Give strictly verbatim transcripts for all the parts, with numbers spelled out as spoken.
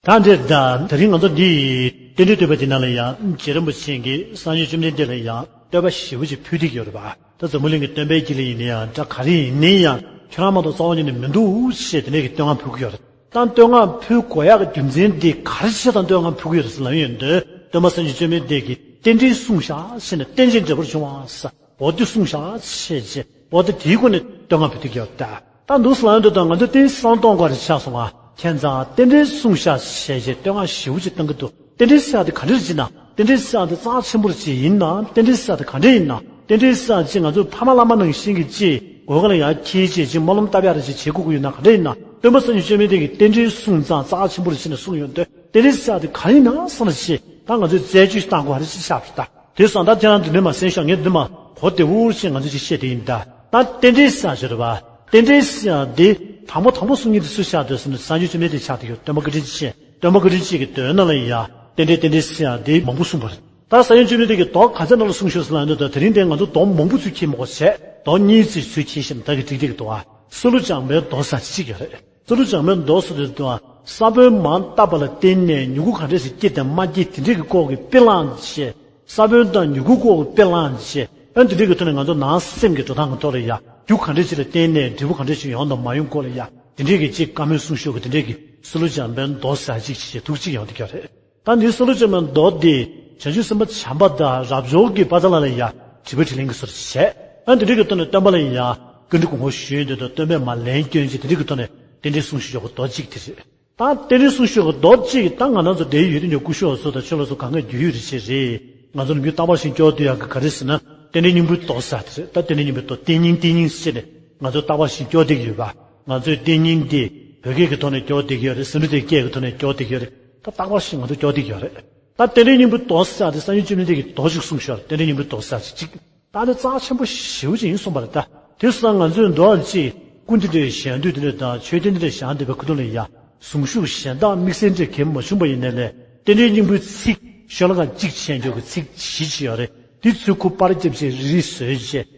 ད་འདིར་ད་དེ་རིང་ང་ཚོ་འདི་རྟེན་འབྲེལ་བསྟོད་པ་འདི་ནང་ལ་ཡང་རྗེ་རིན་པོ་ཆེ་གིས་སངས་རྒྱས་བཅོམ་ལྡན་འདས་ལ་ཡང་བསྟོད་པ་ཞེ་པོ་ཅིག་ཕུལ་བསྡད་ཀྱི་ཡོད་རེད་པ། ད་འཛམ་བུ་གླིང་གི་སྟོན་པའི་དཀྱིལ་ལ་ཡིན་ན་ཡང་འདྲ་ག་རེ་ཡིན་ན་ཡང་ཁྱོད་རང་མ་གཏོགས་རྩ་བ་ཉིད་ནས་མི་འདུག་ཅེས་དེ་འདྲའི་གི་བསྟོད་བསྔགས་ཕུལ་གྱི་ཡོད་རེད། ད་བསྟོད་བསྔགས་ཕུལ་དགོས་ཡག་གི་རྒྱུ་མཚན་འདི་ག་རེ་བྱས་ཙང་བསྟོད་བསྔགས་ཕུལ་གྱི་ཡོད་རེད་ཟེར་ལབ་ཡོང་དུས་སྟོན་པ་སངས་རྒྱས་བཅོམ་ལྡན་འདས་ཀྱིས་རྟེན་འབྲེལ་བསྲུང་བཞག་ཅེས་ནས་རྟེན་ཅིང་འབྲེལ་པར་འབྱུང་བ་ཟེར། འོ་དེ་བསྲུང་བཞག་ཅེས་བྱས། འོ་དེ་དེའི་སྒོ་ནས་བསྟོད་བསྔགས་ཕུལ་དུས་ཀྱི་ཡོད་ད། ད་འདུག་སེ་ལབ་ཡོང་དུས་ད་ང་ཚོས་རྟེན་བསྲུང་གཏོང་དགོས་རེད་ཆགས་སོང་ང་། ཁྱེད་ཚང་རྟེན་འབྲེལ་བསྲུང་བཞག་ཅེས་བྱས་བསྟོད་བསྔགས་ཞེ་པོ་ཅིག་བཏང་གི་འདུག་རྟེན་འབྲེལ་ཟེར་ཡག་དེ་ག་འདྲ་ཅིག་ན། རྟེན་འབྲེལ་ཟེར་ཡག་དེ་རྩ་ཆེན་པོ་ཅིག་ཡིན་ན། རྟེན་འབྲེལ་ཟེར་ཡག་དེ་ག་འདྲ་ཡིན་ན། རྟེན་འབྲེལ་ཟེར་ཡག་ཅིག་ང་ཚོས་ཕ་མ་བླ་མ་ནང་བཞིན་གྱི་ཅིག་གོས་ཁ་ལ་ཡར་འཁྱེར་བྱས་ཅིག་སྨོན་ལམ་བཏབ་ཡག་རེ་ཅིག་བྱེད་དགོས་ཀྱི་ཡོད་ན་ག་འདྲ་ཡིན་ན། སྟོན་པ་སངས་རྒྱས་བཅོམ་ལྡན་འདས་ཀྱིས་རྟེན་འབྲེལ་བསྲུང་ཙང་རྩ་ཆེན་པོ་རེད་ཅེས་ནས་གསུངས་ཡོང་དུས་རྟེན་འབྲེལ་ཟེར་ཡག་དེ་ག་རེ་ཡིན་ན་བསམ་ན་ཅིག་ད་ང་ཚོས་རྩད་གཅོད་ཞིག་བཏང་དགོས་རེད་ཅེས་ཆགས་པ་རེད་ད། དེ་སོང་ད་ཁྱེད་རང་འདི་འདྲ་མ་གསན་ཤོག་ངས་འདི་མ་གོ་བདེ་བོ་ཞིག་ང་ཚོས་ཅིག་བཤད་དེ་ཡིན་ད། ད་རྟེན་འབྲེལ་ཟེར་ཡག་ཅིག་རེད་པ། རྟེན་འབྲེལ་ཟེར་ཡག་འདི་དང་པོ་དང་པོ་གསུང་མཁན་དེ་སུ་ཆགས་འདུག་ཟེར་ན་སངས་རྒྱས་བཅོམ་ལྡན་འདས་ཆགས་བསྡད་ཡོད། སྟོན་པ་བཀའ་དྲིན་ཅན། སྟོན་པ་བཀའ་དྲིན་ཅན་གྱི་མདོའི་ནང་ལ་ཡང་རྟེན་འབྲེལ་རྟེན་འབྲེལ་ཟེར་ཡག་འདི་མང་པོ་གསུངས་པ་རེད། ད་སངས་རྒྱས་བཅོམ་ལྡན་འདས་ཀྱིས་མདོ་ག་ཚོད་ནང་ལ་གསུངས་ཤོག་ཟེར་ལབ་ཡོང་དུས་ད་དེ་རིང་འདིར་ང་ཚོ་མདོ་མང་པོ་ཚུར་འཁྱེར་མི་དགོས་བྱས། མདོ་གཉིས་ཙམ་ཚུར་འཁྱེར་བཞག་ན་ད་གི་འགྲིག་བསྡད་ཀྱི་འདུག་ཨ། སྲོ་ལོ་ལྗང་མའི་མདོ་ཟེར་ཅིག་ཡོད་རེད། སྲོ་ལོ་ལྗང་མའི་མདོ་ཟེར་དུས་དུ་ས་བོན་མར་བཏབ་པ་ལ་བརྟེན་ནས་མྱུ་གུ་ག་འདྲས་ཤིག་སྐྱེ་དང་མ་སྐྱེ་དེ་འདྲས་ཀྱི་སྐོར་གྱི་དཔེ་བླངས་བྱས། ས་བོན་དང་མྱུ་གུ་སྐོར་གྱི་དཔེ་བླངས་བྱས། ཨ་ནི་དེ་འདྲས་ཀྱི་ཐོག་ནས་ང་ཚོ་ནང་སེམས་ཀྱི་འགྲོ་སྟངས་ཀྱི་ཐོག་ལ་ཡ་རྒྱུ་ག་འདྲས་ཤིག་ལ་བརྟེན་ནས་འབྲས་བུ་ག་འདྲས་ཤིག་ཡོང་དང་མ་ཡོང་སྐོར་ལ་ཡ་དེ་འདྲས་ཀྱི་ཅིག་བཀའ་མོལ་གསུང་ཤོག་གི་དེ་འདྲས་ཀྱི་སྲོ་ལོ་ལྗང་མའི་མདོ་ཟེར་ཅིག་བྱས་འདུག་ཅིག་ཡོང་བསྡད་ཀྱི་ཡོད་རེད། ད་འདིའི་སྲོ་ལོ་ལྗང་མའི་མདོ་འདི་བྱང་ཆུབ་སེམས་དཔའ་བྱམས་པ་དང་རབ་འབྱོར་གྱི་དཔལ་རྩ་ལ་ལ་ཡ་དྲི་བ་དྲིས་ལན་གྱི་སྲོལ་བྱས། ཨ་འདི་འདྲ་གི་ཐོག་ནས་སྟོན་པ་ལ་ཡ་བཀའ་འདྲི་དགོངས་པ་ཞུས་ཡོང་དུས་སྟོན་པས་མ་ལན་སྐྱོན་ཅིག་དེ་འདྲ་གི་ཐོག་ནས་རྟེན་འབྲེལ་གསུང་ཞུ་ཆོག་གི་མདོ་གཅིག་དེ་རེད། ད་རྟེན་འབྲེལ་གསུང་ཞུ་ཆོག་གི་མདོ་གཅིག་ད་ང་རང་ཚོ་འདིར་ཡོད་དུས་ཀྱང་སྐུ་ཞབས་སོགས་དང་ཆོས་ལ་སོགས་གང་ག་རྒྱུས་ཡོད་རེད་ཅེས་རེད། ང་ཚོ་ནམ་རྒྱུན་རྟག་པར་ཞིག་སྐྱོར་བསྡད་ཡག་གི་ག་རེ་ཟེར་ན་རྟེན་འབྲེལ་སྙིང་པོའི་མདོ་ཟེར་དེ་རེད། ད་རྟེན་འབྲེལ་སྙིང་པོའི་མདོ་རྟེན་སྙིང་རྟེན་སྙིང་ཟེར་ནས་ང་ཚོས་རྟག་པར་ཞིག་སྐྱོར་བསྡད་ཀྱི་ཡོད་པ། ང་ཚོས་རྟེན་སྙིང་འདི་བོད་སྐད་ཀྱི་ཐོག་ནས་སྐྱོར་བསྡད་ཀྱི་ཡོད་རེད། སཾ་སྐྲྀ་ཏའི་སྐད་ཀྱི་ཐོག་ནས་སྐྱོར་བསྡད་ཀྱི་ཡོད་རེད། ད་རྟག་པར་ཞིག་ང་ཚོས་སྐྱོར་བསྡད་ཀྱི་ཡོད་རེད། ད་རྟེན་འབྲེལ་སྙིང་པོའི་མདོ་ཟེར་ཡག་དེ་སངས་རྒྱས་བཅོམ་ལྡན་འདས་ཀྱིས་མདོ་ཞིག་གསུངས་ཤག་རྟེན་འབྲེལ་སྙིང་པོའི་མདོ་ཟེར་ཡག་ཅིག་ད་དེ་རྩ་ཆེན་པོ་ཞེ་པོ་ཅིག་ཡིན་གསུངས་པ་རེད་ད། དེ་སོང་ང་ཚོས་མདོ་ཅིག་སྐུ་འདི་འདྲའི་ཞལ་འདོན་འདི་འདྲ་དང་མཆོད་རྟེན་འདི་འདྲ་བཞེངས་བསྡད་པའི་ཁ་ཐུག་ལ་ཡ་ཟུངས་ཤུགས་གཞན་དག་དམིགས་བསལ་འདྲ་གང་ཡང་མ་བྱུང་པ་ཡིན་ནའི་ལས་རྟེན་འབྲེལ་སྙིང་པོའི་ཚིག་ཤོ་ལོ་ཀ་གཅིག་བྱས་འཇོག་གི་ཚིག་བཞི་ཅིག་ཡོད་རེད། འདི་ཚུར་ཁུ་པར་བརྒྱབ་བྱས་རི་རི་བཟོས་བྱས་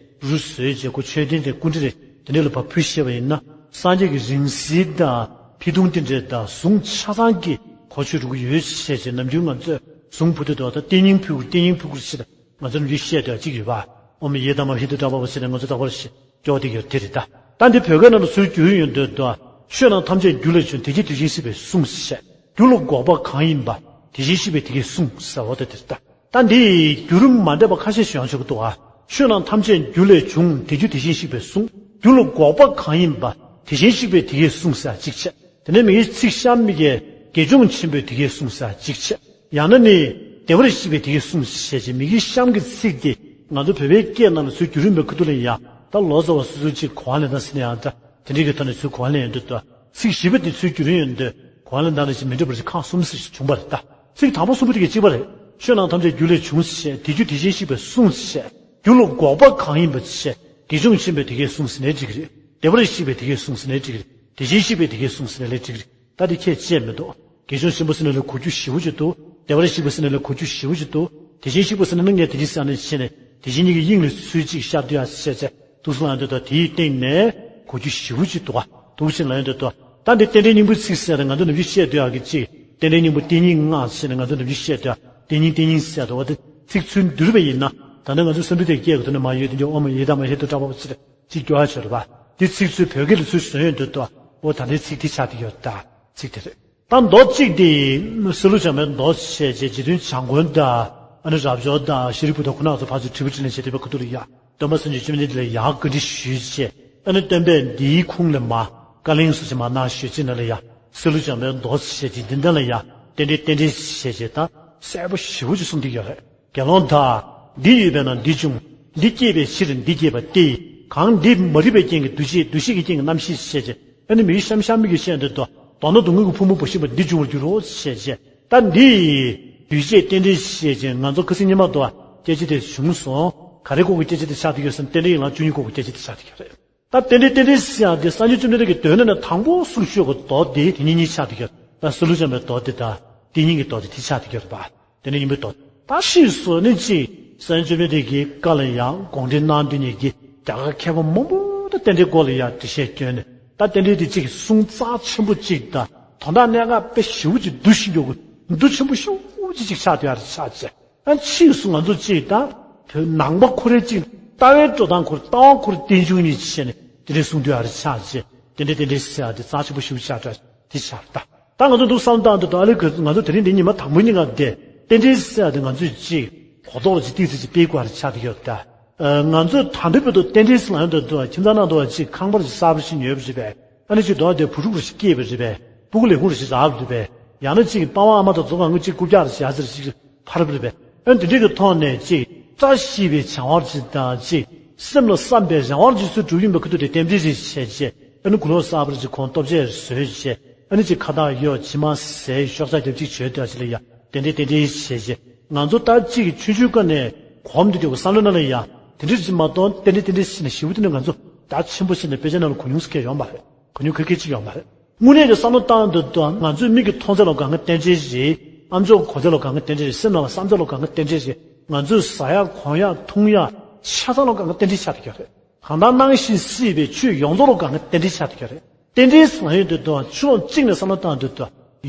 རུ་བཟོས་བྱས་ཁོ་མཆོད་རྟེན་དེ་སྐུ་འདྲ་རེད། དེ་འདྲ་ལ་ཕར་ཕུལ་ཤེས་པ་ཡིན་ན་སངས་རྒྱས་ཀྱི་རིང་བསྲེལ་དང་ཕྱི་ཐུང་དེ་འདྲ་དང་ཟུངས་ཆ་ཚང་གི་གོ་ཆོད་འགྲོ་གི་ཡོད་ཅེས་བྱས་ནམ་རྒྱུན་ང་ཚོས་ཟུངས་ཕུལ་དུས་དང་ད་རྟེན་སྙིང་ཕུལ་དགོས་རྟེན་སྙིང་ཕུལ་དགོས་ཟེར་ང་ཚོ་ནམ་རྒྱུན་བཤད་བསྡད་ཡག་ཅིག་ཡོད་པ། ཨོཾ་ཡེ་དྷརྨཱ་ཧེ་ཏུ་ཏྲཱ་བྷ་ཝ་ཟེར་ནས་ང་ཚོ་རྟག་པར་ཞིག་སྐྱོར་བསྡད་ཀྱི་ཡོད་དེ་རེད་ད། ད་འདི་བོད་སྐད་ནང་ལ་ཚུར་བསྒྱུར་ཡོང་དུས་ད། ཆོས་རྣམས་ཐམས་ཅད་རྒྱུ་ལས་བྱུང་། དེ་ཕྱིར་དེ་བཞིན་གཤེགས་པས་གསུངས་ཞེས། རྒྱུ་ལ་འགོག་པ་གང་ཡིན་པ། དེ་བཞིན་གཤེགས་པས་དེ་སྐད་གསུངས་ཟེར་བ་དེ་དེ་རེད་ད། ད་འདི་རྒྱུ་རུ་མ་འདྲེས་པ་ཁ་ཤས་ཤིག་ཡོང་ཆོག་གི་འདུག་ཨ། ཆོས་རྣམས་ཐམས་ཅད་རྒྱུ་ལས་བྱུང་། དེ་རྒྱུ་དེ་བཞིན་གཤེགས་པས་གསུངས། རྒྱུ་ལ་འགོག་པ་གང་ཡིན་པ། དེ་བཞིན་གཤེགས་པས་དེ་སྐད་གསུངས་ཟེར་གཅིག་བྱས། དེ་ནས་མིག་གི་ཚིག་གཤམ་མིག་གིས་དགེ་སྦྱོང་ཆེན་པོས་དེ་སྐད་གསུངས་ཟེར་གཅིག་བྱས། ཡང་ན་ནི་བདེ་བར་གཤེགས་པས་དེ་སྐད་གསུངས་ཞེས་བྱས། མིག་གི་གཤམ་གྱི་ཚིག་དེ་ང་ཚོ་བོད་པའི་སྐད་ནང་ལ་ཚུར་བསྒྱུར་ཡོང་བའི་ཁ་ཐུག་ལ་ཡ་ད་ལོ་ཙཱ་བ་སོ་སོ་ཅིག་གོ་བ་ལེན་སྟངས་ཟེར་ན་ཡང་ད་དེ་འདྲའི་གི་ཐོག་ནས་ཚུར་གོ་བ་ལེན་ཡོང་དུས་ད་ཚིག་བཞི་པ་དེ་ཚུར་བསྒྱུར་ཡོང་དུས་གོ་བ་ལེན་སྟངས་ལ་ཅིག་མི་འདྲ་བ་ཅིག་ཁག་གསུམ་ཙམ་ཞིག་བྱུང་བ་རེད་ད། ཚིག་དང་པོ་གསུམ་པོ་དེ་གཅིག་པ་རེད། ཆོས་རྣམས་ཐམས་ཅད་རྒྱུ་ལས་བྱུང་ཞེས་དེ་རྒྱུ་དེ་བཞིན་གཤེགས་པས་གསུངས་ཞེས། རྒྱུ་ལ་འགོག་པ་གང་ཡིན་པ་ཞེས། དགེ་སྦྱོང་ཆེན་པོས་དེ་སྐད་གསུངས་ཟེར་ནའི་འགྲིག་གི་རེད། བདེ་བར་གཤེགས་པས་དེ་སྐད་གསུངས་ཟེར་ནའི་འགྲིག་གི་རེད། དེ་བཞིན་གཤེགས་པས་དེ་སྐད་གསུངས་ཟེར་ནའི་འགྲིག་གི་རེད། ད་དེ་ཁྱད་བཅད་མི་འདུག་དགེ་སྦྱོང་ཆེན་པོ་ཟེར་ནའི་ལ་གོ་རྒྱུ་ཞེ་པོ་ཅིག་འདུག་བདེ་བར་གཤེགས་པ་ཟེར་ནའི་ལ་གོ་རྒྱུ་ཞེ་པོ་ཅིག་འདུག་དེ་བཞིན་གཤེགས་པ་ཟེར་ནའི་ངས་དེ་བཞིན་ཟེར་ནས་བྱས་ནས་དེ་བཞིན་ཉིད་ཀྱི་དབྱིངས་ལ་ཚུར་གཅིག་ཤར་སྡོད་ཡག་ཞེས་བྱས་འདུག་སེ་ལབ་འདུག་ད་དེའི་སྟེང་ནས་གོ་རྒྱུ་ཞེ་པོ་ཅིག་འདུག་ག་འདུག་ཅེས་ལབ་འདུག་ད་འདི་རྟེན་འབྲེལ་སྙིང་པོའི་ཚིག་ཟེར་ཏེ་ང་ཚོ་ནམ་རྒྱུན་བཤད་སྡོད་ཡག་གི་ཅིག་རྟེན་འབྲེལ་སྙིང་པོ་རྟེན་སྙིང་སྔགས་ཟེར་ནས་ང་ཚོ་ནམ་རྒྱུན་བཤད་སྡོད་ཡག་རྟེན་སྙིང་རྟེན་སྙིང་ཟེར་འདུག་བ་དེ་ཚིག་ཚུར་བསྒྱུར་བ་ཡིན་ན་ད་ནི་ང་ཚོ་སེམས་འདུལ་དེ་སྐད་ཀྱི་ཐོག་ནས་མ་ཡོད་དེ་འཇོག་ཨོཾ་ཡེ་དྷརྨཱ་ཧེ་ཏུ་ཏྲཱ་བྷ་ཝ་ཟེར་ཅིག་སྐྱོར་ཡག་ཆོག་རེད་པ། དེ་ཚིག་ཚུར་བོད་སྐད་ལ་ཚུར་བཟོས་ཡོང་དུས་ད་འོ་ད་ལྟའི་ཚིག་དེ་ཆགས་བསྡད་ཡོད་ད། ཚིག་དེ་རེད། ད་མདོ་གཅིག་དེ་སྲོ་ལོ་ལྗང་མའི་མདོ་ཞེས་བྱས་རྗེ་བཙུན་བྱམས་མགོན་དང་ཨ་ནི་རབ་འབྱོར་དང་ཤཱ་རིའི་བུ་དང་ཁོང་རྣམ་ཚོ་ཕར་ཚུར་དྲི་བ་དྲིས་ལན་བྱས་བསྡད་པའི་ཁ་ཐུག་ལ་ཡ་སྟོན་པ་སངས་རྒྱས་བཅོམ་ལྡན་འདས་ལ་ཡང་བཀའ་འདྲི་ཞུས་བྱས་ཨ་ནི་སྟོན་པས་འདིའི་ཁུངས་ལ་མ་བཀའ་ལན་སོགས་ཀྱི་མ་གནང་ཞུས་ཅིག་ནང་ལ་ཡ་སྲོ་ལོ་ལྗང་མའི་མདོ་ཞེས་བྱས་འདི་འདྲ་ལ་ཡ་རྟེན་འབྲེལ་རྟེན་འབྲེལ་ཞེས་བྱས་ད་གསལ་པོ་ཞེ་པོ་ཅིག་གསུངས་བསྡད་ཡོད་རེད། དགེ་སློང་དག་འདི་ཡོད་པས་ན་འདི་འབྱུང་། འདི་སྐྱེས་པའི་ཕྱིར་འདི་སྐྱེས་པ་སྟེ། གང་འདི་མ་རིག་པའི་རྐྱེན་གྱིས་འདུ་བྱེད་འདུ་ཤེས་ཀྱི་རྐྱེན་གྱིས་རྣམ་ཤེས་ཞེས་བྱས། ཨ་ནི་མིག་གཤམ་གཤམ་མིག་གིས་བཤད་འདོད་དོ། མདོར་ན་སྡུག་བསྔལ་གྱི་ཕུང་པོ་འབའ་ཞིག་མ་འདི་འབྱུང་བར་འགྱུར་རོ་ཞེས་བྱས། ད་འདི་འདུས་བྱས་རྟེན་འབྲེལ་ཞེས་བྱས་ང་ཚོ་ཁ་སང་ཉི་མ་དུ་སྐད་ཆ་དེ་བྱུང་སོང་། ག་རེ་སྐོར་གྱི་སྐད་ཆ་དེ་ཆགས་བསྡད་ཡོད་ཟེར་ན་རྟེན་འབྲེལ་ཡན་ལག་བཅུ་གཉིས་སྐོར་གྱི་སྐད་ཆ་དེ་ཆགས་བསྡད་ཡོད་རེད། ད་རྟེན་འབྲེལ་རྟེན་འབྲེལ་ཟེར་ཡག་དེ་སངས་རྒྱས་བཅོམ་ལྡན་འདས་ཀྱི་མདོའི་ནང་ནས་དང་པོ་གསུངས་ཤོག་གི་མདོ་དེ་དེ་གཉིས་གཉིས་ཆགས་བསྡད་ཡོད། ད་སྲོ་ལོ་ལྗང་མའི་མདོ་དེ་དང་དེ་གཉིས་ཀྱི་མདོ་དེ་དེ་ཆགས་བསྡད་ཡོད་རེད་པ། དེ་ནས་ཡིན་པའི་མདོ། ད་ཕྱིས་སུ་ནི་གཅིག་སངས་རྒྱས་བཅོམ་ལྡན་འདས་ཀྱི་བཀའ་ལ་ཡང་དགོངས་འགྲེལ་གནང་དུས་ཉིད་ཀྱི་རྒྱ་གར་མཁས་པ་མང་པོ་དང་རྟེན་འབྲེལ་སྐོར་ལ་ཡང་འགྲེལ་བཤད་བསྐྱོན་ནས་ད་རྟེན་འབྲེལ་དེ་གཅིག་གསུང་རྩ་ཆེན་པོ་གཅིག་དང་ དོན་དག་གནད་འགག་དཔེ་ཞེ་པོ་ཅིག་འདུ་ཤེས་འགྱོ་དགོས། འདུ་ཆེན་པོ་ཞེ་པོ་ཅིག་ཅིག་ཆགས་བསྡད་ཡ་རེད་ཆགས་བྱས། ཨ་ཕྱིས་སུ་ང་ཚོ་ཅིག་ད་བོད་ནང་པ་ཁོ་རའི་ཅིག་ལྟ་བའི་འགྲོ་སྟངས་ཁོ་རེ་ལྟ་བ་ཁོ་རེ་རྟེན་འབྱུང་གཉིས་ཀྱི་ཆེད་ནས་དེ་འདྲའི་གསུང་དུས་ཨ་རི་ཆགས་བྱས་དེ་འདྲའི་དེ་འདྲའི་ཟེར་ཡ་དེ་རྩ་ཆེན་པོ་ཞེ་པོ་ཆགས་འདྲ་དེ་ཆགས་རེད་ད། ད་ང་ཚོ་འདུག་བསམ་བཏང་དུས་ད་ཨ་ལེ་གི་ང་ཚོ་དེ་རིང་འདི་ཉི་མ་དང་པོ་ཉིན་ང་བསྡད་རྟེན་འབྲེལ་ཟེར་ཡ་དེ་ང་ཚོས་ཅིག་གོ་རྟོགས་ཅིག་ཏིག་ཙི་ཅིག་སྤེལ་དགོས་ཨ་རི་ཆགས་བསྡད་ཡོད་ད། ང་ཚོས་ད་ལྟའི་བར་དུ་རྟེན་འབྲེལ་ཟེར་ལ་ཡོང་དུས་ད་ཁྱིམ་ཚང་ནང་དུ་ཅིག་ཁང་པར་ཅིག་གསར་པ་ཞིག་ཉོས་པ་རེད་པས། ཨ་ནི་ཅིག་དོ་དེ་བུ་ཕྲུག་རེ་ཞིག་སྐྱེས་པ་རེད་པས། སྤུ་གུ་ལས་ཁུངས་རེ་ཞིག་རག་པ་རེད་པས། ཡང་ན་ཅིག་པ་ཕ་ཨ་མ་དང་རྫོགས་ཁ་ངོ་གཅིག་རྐུབ་བཀྱག་རེ་ཞིག་ཡ་ཟེར་ཞིག་ཕར་པ་རེད་པས། ཨ་ནི་དེ་འདྲའི་གི་ཐོག་ནས་ཅིག་བཀྲ་ཤིས་པའི་བྱ་བ་ཅིག་དང་ཅིག་སེམས་ལ་བསམ་པའི་རེ་བ་ཅིག་ཚུར་སྒྲུབ་ཡིན་པའི་ཁུ་ཐུག་དེ་རྟེན་འབྲེལ་རེ་བྱས་བྱས། ཨ་ནི་དགུང་ལོ་གསར་པར་ཅིག་ཁོང་ལྟོ་ཆས་རེ་བཟོས་བྱས། ཨ་ནི་ཅིག་ཁ་བཏགས་གཡོག་མཆིལ་མ་ཟས་ཤོག་ཆག་རྒྱབ་ཅིག་བྱོས་དུས་ཅིག་ལ་ཡ་དེ་འདྲའི་དེ་འདྲའི་བྱས་བྱས། ང་ཚོ་ད་ཅིག་ཆུང་ཆུང་སྐབས་ནས་གོམས་འདི་དེ་བསམ་བློ་ནང་ལ་ཡ་དེ་འདྲ་ཅིག་མ་གཏོགས་རྟེན་འབྲེལ་རྟེན་འབྲེལ་ཟེར་ནས་ཞེ་པོ་དེ་འདྲ་ང་ཚོ་ད་ཆེན་པོ་བྱས་ནས་དཔེ་ཆ་ནང་ལ་གོ་མྱོང་ཟེར་མཁན་ཡོད་མ་རེད། གོ་མྱོང་ག་གེ་ཅིག་ཡོད་མ་རེད། དངོས་གནས་ཀྱི་བསམ་བློ་བཏང་དུས་ད་ང་ཚོའི་མིག་གིས་མཐོང་ཚད་ལ་གང་ག་རྟེན་འབྲེལ་རེད། ཨམ་ཅོག་གོ་ཚད་ལ་གང་ག་རྟེན་འབྲེལ་རེད། སེམས་ནང་ལ་བསམ་ཚད་ལ་གང་ག་རྟེན་འབྲེལ་རེད། ང་ཚོས་ཟ་ཡག་གོན་ཡག་འཐུང་ཡག་ཆ་ཚང་ལ་གང་ག་རྟེན་འབྲེལ་ཆགས་བསྡད་ཀྱི་རེད། གང་ལྟར་སྣང་ཞིང་སྲིད་པའི་ཆོས་ཡོངས་རྫོགས་ལ་གང་ག་རྟེན་འབྲེལ་ཆགས་བསྡད་ཀྱི་རེད། རྟེན་འབྲེལ་ཟེར་ཡོང་དུས་ད་ཕྱོགས་གཅིག་ནས་བསམ་བློ་བཏང་དུས་ད་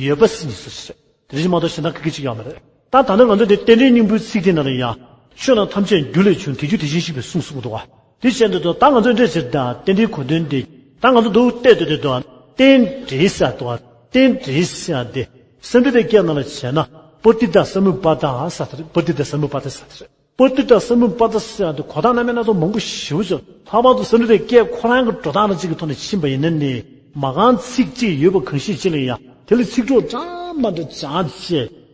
ཡོད་པ་ཟེར་ནས་སུ་ཞིག་རེད། དེ་རེད་མ་གཏོགས་གཞན་དག་གི་གི་ཅིག་ཡོད་མ་རེད། ད་ད་ནི་ང་ཚོ་འདི་རྟེན་འབྲེལ་སྙིང་པོའི་ཚིག་དེ་ནང་ལ་ཡང་ཆོས་རྣམས་ཐམས་ཅད་རྒྱུ་ལས་བྱུང་། དེ་རྒྱུ་དེ་བཞིན་གཤེགས་པའི་གསུང་གསུངས་འདུག་བ། དེ་བྱས་འདུག་ད་ང་ཚོ་འདྲ་ཕྱིར་དང་རྟེན་འབྲེལ་གོ་དོན་འདི་ད་ང་ཚོ་འདུག་བལྟས་དུས་དེ་དང་རྟེན་འབྲེལ་ཟེར་དང་རྟེན་འབྲེལ་ཟེར་དེ་སཾསྐྲྀཏའི་སྐད་ནང་ལ་བྱས་ན་པྲ་ཏི་ཏ་སཾ་མུ་པ་ཏ་ཟེར་དེ་རེད། པྲ་ཏི་ཏ་སཾ་མུ་པ་ཏ་ཟེར་དེ་རེད། པྲ་ཏི་ཏ་སཾ་མུ་པ་ཏ་ཟེར་ཡག་དེ་གོ་ཐག་རྣམ་པ་སྣ་ཚོགས་མང་པོ་ཞེ་པོ་ཅིག་ལྷག་པར་དུ་སཾསྐྲྀཏའི་སྐད་ཁོ་རང་གི་འགྲོ་སྟངས་ལ་གཅིག་གི་ཐོག་ནས་ཕྱིན་པ་ཡིན་ན་ནི་མ་རྐང་ཚིག་གཅིག་ཡོད་པ་གང་ཞིག་ཅིག་ལ་ཡང་དེ་ལ་ཚིག་གྲོགས་འདྲ་མ་འདྲ་སྦྱར་བྱས་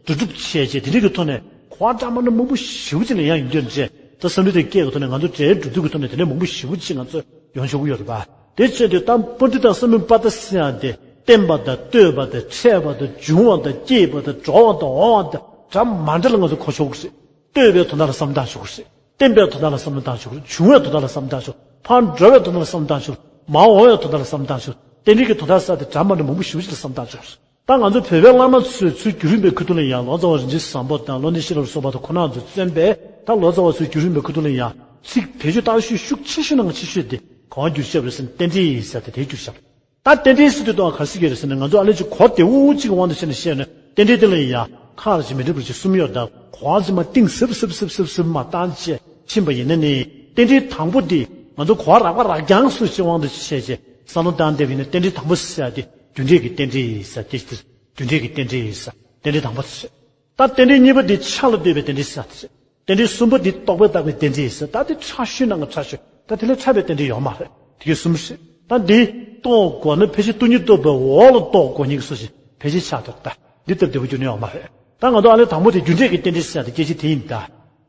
འགྲོ་སྒྲུབ་བྱས་བྱས་དེ་འདྲ་གི་ཐོག་ནས་གོ་བ་འདྲ་མ་འདྲ་མང་པོ་ཞེ་པོ་ཅིག་ལ་ཡང་ཡིན་རྒྱུ་རེད། ད་སཾསྐྲྀཏའི་སྐད་ཀྱི་ཐོག་ནས་ང་ཚོ་འབྲེལ་སྒྲུབ་ཚུལ་གྱི་ཐོག་ནས་དེ་འདྲ་མང་པོ་ཞེ་པོ་ཅིག་ང་ཚོ་ཡོང་ཆོག་གི་ཡོད་རེད་པ། དེ་བྱས་དུས་ད་པྲ་ཏི་ཏ་སཾ་མུ་པ་ཏ་ཟེར་ཡག་དེ་བརྟེན་པ་དང་ལྟོས་པ་དང་འཕྲད་པ་དང་འབྱུང་བ་དང་སྐྱེས་པ་དང་འགྲོ་བ་དང་འོང་བ་དང་འདྲ་མ་འདྲ་ལ་ང་ཚོ་གོ་ཆོག་གི་རེད། ལྟོས་པའི་དོན་དག་ལ་བསམ་བློ་བཏང་ཆོག་གི་རེད། བརྟེན་པའི་དོན་དག་ལ་བསམ་བློ་བཏང་ཆོག་གི་རེད། འབྱུང་བའི་དོན་དག་ལ་བསམ་བློ་བཏང་ཆོག་ཕར་འགྲོ་བའི་དོན་དག་ལ་བསམ་བློ་བཏང་ཆོག་མར་འོང་བའི་དོན་དག་ལ་བསམ་བློ་བཏང་ཆོག་རྟེན་འབྲེལ་གྱི་དོན་དག་ཟེར་དེ་འདྲ་མ་འདྲ་མང་པོ་ཞེ་པོ་ཅིག་ལ་བསམ་བློ་བཏང་ཆོག་ད་ང་ཚོ་བོད་པའི་བླ་མ་ཚོས་ཚུར་བརྒྱུད་རིམ་པའི་ཁུལ་དུ་ལ་ཡང་ལོ་ཙཱ་བ་རིན་ཆེན་བཟང་པོ་དང་བློ་གཏེར་ཤེས་རབ་སོགས་པ་དང་ཁོང་རྣམ་ཚོས་བརྩམས་པའི་ད་ལོ་ཙཱ་བ་ཚོའི་བརྒྱུད་རིམ་པའི་ཁུལ་དུ་ལ་ཡང་ཚིག་བེད་སྤྱོད་བཏང་ཤུགས་ཤུགས་ཆེ་ཤོས་ནང་ཆེ་ཤོས་དེ་གང་བསྒྱུར་བཤད་པ་རེད་ཟེར་ན་རྟེན་འབྲེལ་ཡིན་ཟེར་ཏེ་དེ་བསྒྱུར་བཞག་ད་རྟེན་འབྲེལ་ཟེར་དུས་ད་ག་རེ་ཟེར་གྱི་རེད་ཟེར་ན་ང་ཚོ་ཨ་ལས་ཅིག་གོ་བདེ་བོ་གཅིག་གི་དབང་དུ་བྱས་ནས་བཤད་ན་རྟེན་འབྲེལ་དེ་ལ་ཡང་ཁག་ཅིག་མི་འགྲིག་པ་ཅིག་གསུམ་ཡོད། ད་གོ་བ་ཅིག་མར་གཏིང་ཟབ་ཟབ་ཟབ་ཟབ་ཟབ་མར་བཏང་བྱས་ཕྱིན་པ་ཡིན་ན་ནི་རྟེན་འབྲེལ་དང་པོ་དེ་ང་ཚོ་གོ་བ་རགས་པ་རགས་རྐྱང་སུ་ཞིག་དབང་དུ་བྱས་བྱས་བསམ་བློ་བཏང་བསྡད་པ་ཡིན་ན་རྟེན་འབྲེལ་དང་པོ་ཟེར་ཡག་དེ་རྒྱུ་འབྲས་ཀྱི་རྟེན་འབྲེལ་ཡིན་ཟེར་ཏེ་རྒྱུ་འབྲས་ཀྱི་རྟེན་འབྲེལ་ཡིན་ཟེར་རྟེན་འབྲེལ་དང་པོ་དེ་རེད། ད་རྟེན་འབྲེལ་གཉིས་པ་དེ་ཆ་ལ་ལྟོས་པའི་རྟེན་འབྲེལ་ཟེར་ཡག་དེ་རེད། རྟེན་འབྲེལ་གསུམ་པ་འདི་རྟོག་པས་བཏགས་པའི་རྟེན་འབྲེལ་ཟེར། ད་འདི་ཕྲ་ཤོས་ནང་གི་ཕྲ་ཤོས། ད་དེ་ལས་ཕྲ་བའི་རྟེན་འབྲེལ་ཡོད་མ་རེད། དེ་གའི་གསུམ་རེད། ད་འདི་རྟོགས་དགོས་ན་ཕལ་ཆེར་སྟོང་ཉིད་རྟོགས་པའི་འོག་ལ་རྟོགས་དགོས་མཁན་གྱི་སུ་ཞིག་ཕལ་ཆེར་ཆགས་འདུག་ད་འདི་ལྟར་བདེ་པོ་འགྱུར་ནི་ཡོད་མ་རེད། ད་ང་ཚོ་ཨ་ལས་དང་པོ་དེ་རྒྱུ་འབྲས་ཀྱི་རྟེན་འབྲེལ་ཟེར་ཡག་དེ་སྐད་ཆ་དེ་ཡིན་ད།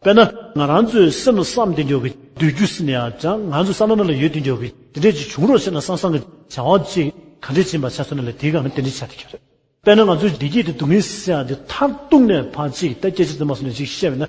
དཔེར་ན་ང་རང་ཚོའི་སེམས་ལ་བསམ་བསྡད་འཇོག་གི་འདོད་རྒྱུ་ཟེར་ན་ཡང་འདྲ། ང་ཚོའི་བསམ་བློ་ནང་ལ་ཡོད་བསྡད་འཇོག་གི་དེ་འདྲས་ཅིག་བྱུང་རོགས་བྱས་ན་བསམ་བསམ་གྱི་བྱ་བ་ཅིག་ག་འདྲས་ཕྱིན་པ་ཆགས་སོང་ན་ལས་དེའི་སྒང་ནས་རྟེན་འབྲེལ་ཆགས་བསྡད་ཀྱི་རེད། དཔེར་ན་ང་ཚོའི་བདེ་སྐྱིད་དང་སྡུག་བསྔལ་ཟེར་ཡག་དེ་མཐར་གཏུགས་ནས་ཕར་ཅིག་ད་སྐད་ཆ་དེ་མ་སོང་ནས་ཅིག་བཤད་པ་ཡིན་ན།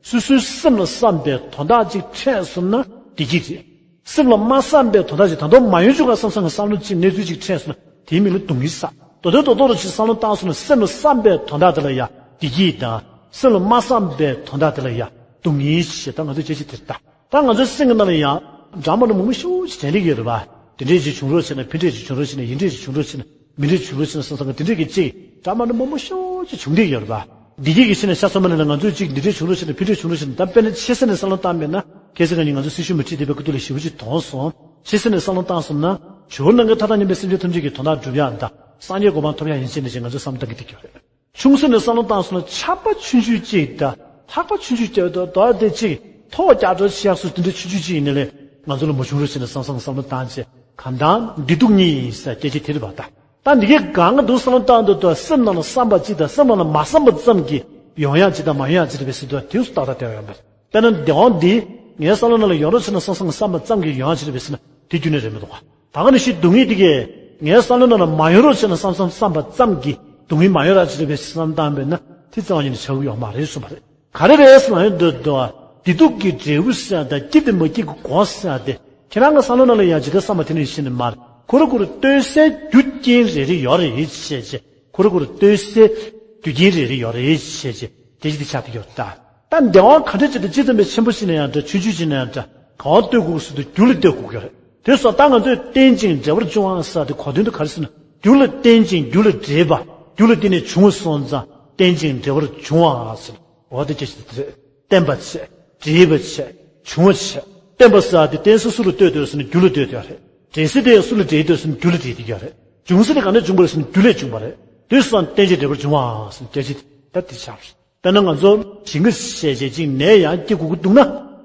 སོ་སོའི་སེམས་ལ་བསམ་པའི་དོན་དག་ཅིག་འཕྲད་སོང་ན་བདེ་སྐྱིད་རེད། སེམས་ལ་མ་བསམ་པའི་དོན་དག་ཅིག་ད་དུང་མ་ཡོང་བཅུག་ག་བསམ་བསམ་གྱི་བསམ་བློ་ཅིག་གནས་ཚུལ་ཅིག་འཕྲད་སོང་ན་དེའི་མིང་ལ་སྡུག་བསྔལ་ཟེར། མདོར་དོན་རྡོག་རྡོག་ཅིག་བསམ་བློ་བཏང་སོང་ན་སེམས་ལ་བསམ་པའི་དོན་དག་དེ་ལ་ཡ་བདེ་སྐྱིད་དང་། སེམས་ལ་མ་བསམ་པའི་དོན་དག་དེ་ལ་ཡ་སྡུག་བསྔལ་ཞེས་ད་ང་ཚོས་སྐད་ཆ་དེ་ལྟ། ད་ང་ཚོའི་སེམས་ཀྱི་ནང་ལ་ཡང་འདྲ་མི་འདྲ་མང་པོ་ཞེ་པོ་ཅིག་དྲན་གྱི་ཡོད་རེད་པ། དེ་འདྲས་ཅིག་བྱུང་རོགས་བྱས་ན་ཕན་འབྲས་ཅིག་བྱུང་རོགས་བྱས་ན་ཡིན་འབྲས་ཅིག་བྱུང་རོགས་བྱས་ན་མིན་འབྲས་བྱུང་རོགས་བྱས་ན་བསམ་བསམ་གྱི་དེ་འདྲས་ཀྱི་ཅིག་འདྲ་མི་འདྲ་མང་པོ་ཞེ་པོ་ཅིག་བྱུང་བསྡད་ཡོད་རེད་པ། བདེ་སྐྱིད་ཀྱི་ཆ་ནས་ཆ་ཚང་མ་ནས་ང་ཚོས་ཅིག་འདི་འདྲས་བྱུང་རོགས་བྱས་ན་ཕན་འབྲས་བྱུང་རོགས་བྱས་ན་ད་དཔེར་ན་ཆེ་ས་ནས་བསམ་བློ་བཏང་མེད་ན་གལ་སྲིད་ང་གཉིས་ང་ཚོ་སྲི་ཞུ་མི་ཁྲིད་བསྡད་པའི་སྐབས་དུས་ལ་ཞེ་པོ་ཅིག་དོགས་སོང་། ཆེ་ས་ནས་བསམ་བློ་བཏང་སོང་ན་ཇོ་བོ་ནམ་མཁའི་མཐའ་དང་མཉམ་པའི་སེམས་ཅན་ཐམས་ཅད་ཀྱི་དོན་དག་སྒྲུབ་ཡག་དང་སངས་རྒྱས་གོ་འཕང་ཐོབ་ཡག་ཡིན་ཞེས་ནས་ཅིག་ང་ཚོས་བསམ་བློ་བཏང་གི་བསྡད་ཀྱི་ཡོད་རེད། ཆུང་ས་ནས་བསམ་བློ་བཏང་སོང་ན་ཆགས་པ་ཆུང་ཆུང་གཅིག་དང་ལྷག་པ་ཆུང་ཆུང་གཅིག་དང་དོ་དེ་གཅིག་ཐོག་རྒྱག་འགྲོ་ཆེ་ཡག་སོགས་དེ་འདྲ་ཆུང་ཆུང་གཅིག་ཡིན་ན་ལས་ང་ཚོ་ལ་མ་བྱུང་རོགས་བྱས་ན་བསམ་བསམ་བསམ་བློ་བཏང་བྱས་གང་ལྟར་བདེ་སྡུག་གཉིས་ཡིན་ཟེར་སྐད་ཆ་དེ་རེད་པ་ད། ད་འདི་གའི་གང་ག་འདུག་བསམ་བློ་བཏང་འདུག་དུས་སེམས་ནང་ལ་བསམ་པ་གཅིག་དང་སེམས་ནང་ལ་མ་བསམ་པ་ཙམ་གྱིས་ཡོང་ཡག་གཅིག་དང་མ་ཡོང་ཡག་གཅིག་རེད་པས་ཟེར་དུས་དེ་སུ་ཏག་ཏག་བསྡད་ཡོད་པ་རེད། དཔེར་ན་བདེ་བ་འདི་ངའི་བསམ་བློ་ནང་ལ་ཡོང་རོགས་བྱས་ན་བསམ་བསམ་བསམ་པ་ཙམ་གྱིས་ཡོང་ཡག་གཅིག་རེད་པས་ཟེར་ན་དེ་རྒྱུན་ནས་རེད་མི་འདུག་ག་ད་ག་ནང་བཞིན་སྡུག་བསྔལ་དེ་གས་ངའི་བསམ་བློ་ནང་ལ་མ་ཡོང་རོགས་བྱས་ན་བསམ་བསམ་བསམ་པ་ཙམ་གྱིས་སྡུག་བསྔལ་མ་ཡོང་ཡག་གཅིག་རེད་པས་བསམ་བཏང་བས་ན་དེ་རྩ་བ་ཉིད་ནས་ཆགས་ཀྱི་ཡོད་མ་རེད་གསུངས་པ་རེད། ག་རེ་རེད་ཟེར་ན་ཡོང་དུས་དོ། བདེ་སྡུག་གི་འབྲས་བུ་ཟེར་ཡག་དང་སྐྱིད་དང་མ་སྐྱིད་ཀྱི་གོ་ཟེར་ཡག་དེ་ཁྱེད་རང་གི་བསམ་བློ་ནང་ལ་ཡང་ཇི་ལྟར་བསམ་པ་དེ་ནང་བཞིན་ནི་མ་རེད། ཁོ་རང་ཁོ་རང་ལྟོས་སའི་རྒྱུ་རྐྱེན་རེ་རེ་ཡོད་རེད་བྱས་བྱས། ཁོ་རང་ཁོ་རང་ལྟོས་སའི་རྒྱུ་རྐྱེན་རེ་རེ་ཡོད་རེད་བྱས་བྱས་དེ་བཞིན་དེ་ཆགས་ཀྱི་ཡོད་རེད་ད། ད་བདེ་བ་ག་འདྲ་ཅིག་དང་ཇི་ཙམ་པའི་ཆེན་པོ་ཞིག་ན་ཡང་འདྲ་ཆུང་ཆུང་ཞིག་ན་ཡང་འདྲ་གང་ལ་ལྟོས་དགོས་ཟེར་དུས་རྒྱུ་ལ་ལྟོས་དགོས་ཀྱི་རེད། དེ་སོགས་ད་ང་ཚོས་རྟེན་ཅིང་འབྲེལ་བར་འབྱུང་བ་ཟེར་དེ་གོ་དོན་དུ་ག་རེ་ཟེར་ན། རྒྱུ་ལ་བརྟེན་ཅིང་རྒྱུ་ལ་འབྲེལ་བ། རྒྱུ་ལ་བརྟེན་ནས་བྱུང་བ་སོང་ཙང་བརྟེན་ཅིང་འབྲེལ་བར་འབྱུང་བ་ཟེར། འོ་དེ་སྐད་ཆ་དེ་རེད། བརྟེན་པ་བྱས། འབྲེལ་བ་བྱས། འབྱུང་བ་བྱས། བརྟེན་པ་ཟེར་བ་དེ་བརྟེན་ས་སུ་ལ་ལྟོས་ལྟོས་ཟེར་ན་རྒྱུ་ལ་ལྟོས་ལྟོས་རེད། འབྲེལ་ས་དེ་སུ་ལ་འབྲེལ་ལྟོས་ཟེར་ན་རྒྱུ་ལ་འབྲེལ་ལྟོས་རེད། འབྱུང་ས་དེ་ག་ནས་བྱུང་བ་རེད་ཟེར་ན་རྒྱུ་ལས་བྱུང་བ་རེད། དེ་སོང་བརྟེན་ཅིང་འབྲེལ་བར་འབྱུང་བ་ཟེར་ན་སྐད་ཆ་དེ་ད་དེ་ཆགས་རེད། དཔེར་ན་ང་ཚོ་ཞིང་ཁ་ཤས་བྱས་ཅིག་ནས་ཡང་སྐྱེ་དགོས་ཀྱི་འདུག་ན།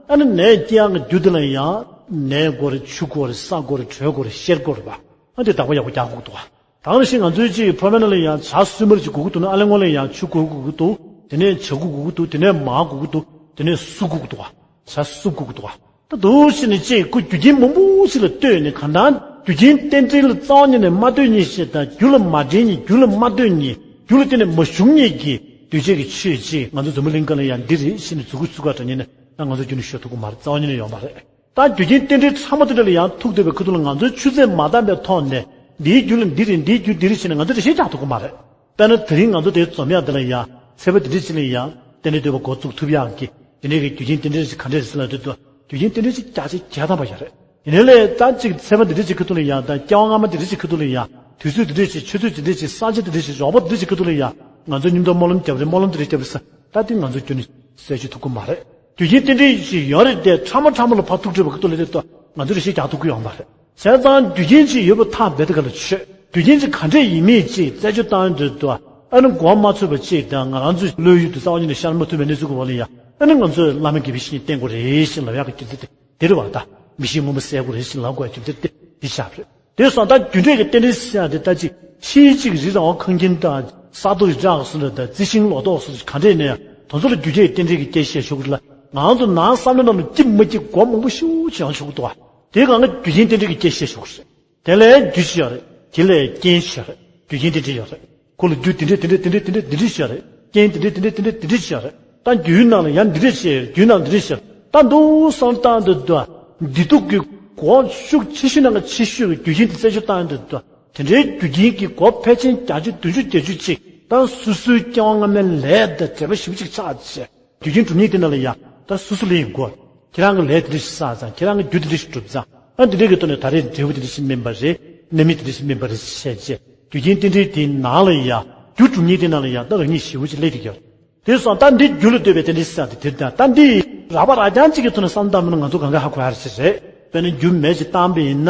ཨ་ནི་ནས་སྐྱེ་ཡག་གི་རྒྱུ་དེ་ལ་ཡང་ནས་དགོས་རེད། ཆུ་དགོས་རེད། ས་དགོས་རེད། དྲོད་དགོས་རེད། གཤེར་དགོས་རེད་པ། ཨ་དེ་བདག་པོ་ཡག་པོ་རྒྱག་དགོས་ཀྱི་འདུག་ག་ད་ག་ནང་བཞིན་ང་ཚོའི་ཅིག་ཕོར་པ་ནང་ལ་ཡང་ཇ་སྲུབ་མ་རེ་ཅིག་དགོས་ཀྱི་འདུག་ན། ཨ་ལས་སྔོན་ལ་ཡང་ཆུ་དགོས་དགོས་ཀྱི་འདུག་དེ་ནས་ཇ་དགོས་དགོས་ཀྱི་འདུག་དེ་ནས་མར་དགོས་ཀྱི་འདུག་དེ་ནས་སྲུབ་དགོས་ཀྱི་འདུག་ག་ཇ་སྲུབ་དགོས་ཀྱི་འདུག་ག་ད་འདུག་བྱས་ནས་ཅིག་ཁོ་རྒྱུ་རྐྱེན་མང་པོ་ཞིག་ལ་ལྟོས་ནས། གང་ལྟར་རྒྱུ་རྐྱེན་རྟེན་འབྲེལ་ལ་རྩ་བ་ཉིད་ནས་མ་ལྟོས་མཁན་ཞིག་དང་། རྒྱུ་ལ་མ་འབྲེལ་མཁན། རྒྱུ་ལ་མ་ལྟོས་མཁན། རྒྱུ་ལ་བརྟེན་ནས་མ་བྱུང་མཁན་གྱི་གདུལ་བྱ་གི་ཆོས་ཅིག་ང་ཚོ་འཛམ་བུ་གླིང་སྒང་ལ་ཡང་འདི་རེད་ཞེས་ནས་མཛུབ་གུ་ཚུགས་ཀ་འདྲ་ཉིད་ནས་ད་ང་ཚོ་རྒྱུན་ནས་ཤོད་ཐུབ་ཀྱི་མ་རེད། རྩ་བ་ཉིད་ནས་ཡོད་མ་རེད། ད་རྒྱུ་རྐྱེན་རྟེན་འབྲེལ་ཕྲ་མོ་དེ་འདྲ་ལ་ཡང་ཐུག་བསྡད་པའི་ཁ་ཐུག་ལ་ང་ཚོའི་ཆུ་ཚད་མ་འདང་བའི་ཐོག་ནས་འདིའི་རྒྱུ་ལ་འདི་རེད། འདིའི་རྒྱུ་འདི་རེད་ཞེས་ནས་ང་ཚོས་འགྲེལ་བཤད་རྒྱག་ཐུབ་ཀྱི་མ་རེད། དཔེར་ན་དེ་རིང་ང་ཚོ་དེ་འཛོམས་ཡག་འདི་ལ་ཡང་ཚེས་པ་འདི་འདྲ་ཅིག་ལ་ཡང་རྟེན་འབྲེལ་འདོད་པ་འགོ་བཙུགས་ཐུབ་ཡག་གི་འདི་འདྲའི་གི་རྒྱུ་རྐྱེན་རྟེན་འབྲེལ་ཅིག་ག་འདྲས་རེད་ཟེར་ལབ་དུས། ད་རྒྱུ་རྐྱེན་རྟེན་འབྲེལ་ཅིག་རྒྱ་ཆེ་རྒྱ་ཐམ་པ་ཡོད་རེད། ཡིན་ནའི་ལས་ད་ཅིག་ཚེས་པ་འདི་འདྲ་ཅིག་ཁ་ཐུག་ལ་ཡང་དང་། སྐྱེ་བ་སྔ་མ་འདི་འདྲ་ཅིག་ཁ་ཐུག་ལ་ཡང་། དུས་ཚོད་འདི་འདྲ་ཅིག་ཆུ་ཚོད་འདི་འདྲ་ཅིག་ས་ཆ་འདི་འདྲ་ཅིག་རོགས་པ་འདི་འདྲ་ཅིག་ཁ་ཐུག་ལ་ཡང་། ང་ཚོས་མཉམ་དུ་སྨོན་ལམ་བརྒྱབ་རེད། སྨོན་ལམ་འདི་འདྲ་བརྒྱབ་རེད་ཟེར། ད་འདི་ང་ཚོས་རྒྱུན་ནས་གསལ་བརྗོད་ཐུབ་ཀྱི་མ་རེད། རྒྱུ་རྐྱེན་རྟེན་འབྲེལ་ཞིག་ཡོད་རེད་དེ། ཕྲ་མོ་ཕྲ་མོ་ལ་ཕར་ཐུག་འཕྲད་པ་ཁ་ཐུག་ལ་དེ་ལྟ་ང་ཚོས་འགྲེལ་བཤད་རྒྱག་ཐུབ་ཀྱི་ཡོད་མ་རེད། བྱས་ཙང་རྒྱུ་རྐྱེན་ཅིག་ཡོད་པ་ཐག་རྦད་དེ་ག་ལ་ཆོད། རྒྱུ་རྐྱེན་ཅིག་ག་འདྲས་ཡིན་མིན་ཅིག་རྩད་གཅོད་བཏང་ཡོང་དུས་དུ། ཨ་ནི་གོ་བ་མ་ཚོད་པ་ཅིག་དང་། ང་རང་ཚོའི་བློ་ཡུལ་དུ་རྩ་བ་ཉིད་ནས་ཤར་མ་ཐུབ་པའི་གནས་ཚུལ་གྱི་འོག་ལ་ཡང་། ཨ་ནི་ང་ཚོས་བླ་མ་དགེ་བའི་བཤེས་གཉེན་བསྟེན་དགོས་རེད་ཞེས་ལབ་ཡག་གི་རྒྱུ་མཚན་དེ་དེ་རེད་བ། ད་མི་ཤེས་སྔོན་པོ་གསལ་དགོས་རེད་ཞེས་ལབ་དགོས་པའི་རྒྱུ་མཚན་དེ་འདི་ཆགས་པ་རེད། དེ་སོང་ད་རྒྱུ་འབྲས་ཀྱི་རྟེན་འབྲེལ་ཟེར་ཡག་དེ་ད་ཅིག་ཕྱིའི་ཅིག་རི་ར་བ་ཁང་ཁྱིམ་དང་ས་རྡོ་ཡི་བྲག་སོགས་དང་རྩི་ཤིང་ལོ་ཏོག་སོགས་ག་འདྲས་ནས་དེ་ཚོ་ལ་རྒྱུ་འབྲས་ཀྱི་རྟེན་འབྲེལ་གྱི་སྐད་བཤད་ཆོག་གི་རེད་ལ། ང་ཚོ་ནང་བསམ་བློ་ནང་ལ་སྐྱིད་མ་སྐྱིད་གོ་མང་པོ་ཞེ་པོ་ཅིག་ཡོང་ཆོག་གི་འདུག་བ། དེ་གང་ག་རྒྱུ་རྐྱེན་རྟེན་འབྲེལ་གྱི་སྐད་བཤད་ཆོག་གི་རེད། དེ་ལ་རྒྱུ་ཅིག་ཡོད་རེད། དེ་ལ་རྐྱེན་ཅིག་ཡོད་རེད། རྒྱུ་རྐྱེན་དེ་འདྲ་ཡོད་རེད། ཁོ་ལ་རྒྱུ་དེ་འདྲ་དེ་འདྲ་དེ་འདྲ་དེ་འདྲ་དེ་འདྲ་ཅིག་ཡོད་རེད། རྐྱེན་དེ་འདྲ་དེ་འདྲ་དེ་འདྲ་དེ་འདྲ་ཅིག་ཡོད་རེད། ད་རྒྱུའི་ནང་ལ་ཡང་འདི་འདྲ་ཅིག་ཡོད་རེད། རྒྱུའི་ནང་འདི་འདྲ་ཅིག་ཡོད་རེད། ད་འདུག་བསམ་བཏང་དུས་དུ། བདེ་སྡུག་གི་གོ་ཤུགས་ཆེ་ཤོས་ནང་གི་ཆེ་ཤོས་ཀྱི་རྒྱུ་རྐྱེན་དེ་རྩད་གཅོད་བཏང་དུས་དུ། དེ་འདྲའི་རྒྱུ་རྐྱེན་གྱི་གོ་ཕལ་ཆེར་བརྒྱ་ཆ་བདུན་ཅུ་བརྒྱད་ཅུ་ཅིག་ད་སོ་སོའི་སྐྱེ་བ་སྔ་མའི་ལས་དང་འབྲེལ་བ་ཞེ་པོ་ཅིག་ཆགས་བྱས། རྒྱུ་རྐྱེན་གྲུབ་ཉིད་དེ་ནང་ལ་ཡང་ད་སོ་སོ་ལ་ཡིན་དགོས། ཁྱེད་རང་གི་ལས་དེ་འདྲ་ཞིག་བསགས་ཙང་། ཁྱེད་རང་གི་རྒྱུ་དེ་འདྲ་ཞིག་བསྒྲུབས་ཙང་། ཨ་འདི་འདྲ་གི་ཐོག་ནས་ད་རེས་འབྲས་བུ་དེ་འདྲ་ཞིག་སྨིན་པ་རེད། གནས་མིན་དེ་འདྲ་ཞིག་སྨིན་པ་རེད་བཤད་བྱས། རྒྱུ་རྐྱེན་རྟེན་འབྲེལ་དེའི་ནང་ལ་ཡང་། རྒྱུ་གྲུབ་ཉིད་དེ་ནང་ལ་ཡང་ད་རང་ཉིད་ཞེ་པོ་ཅིག་སླེབས་བསྡད་ཀྱི་ཡོད་རེད། དེ་སོང་ད་འདི་རྒྱུ་ལ་ལྟོས་པའི་རྟེན་འབྲེལ་ཟེར་ཡག་དེ་དེ་རེད། ད་ད་འདི་རགས་པ་རགས་རྐྱང་གཅིག་གི་ཐོག་ནས་བསམ་བློ་བཏང་བ་ན་ང་ཚོ་གང་ག་ཧ་གོ་ཡག་རེད་ཟེར་རེད། དཔེར་ན་རྒྱུ་མེ་ཅིག་བཏང་པ་ཡིན་ན་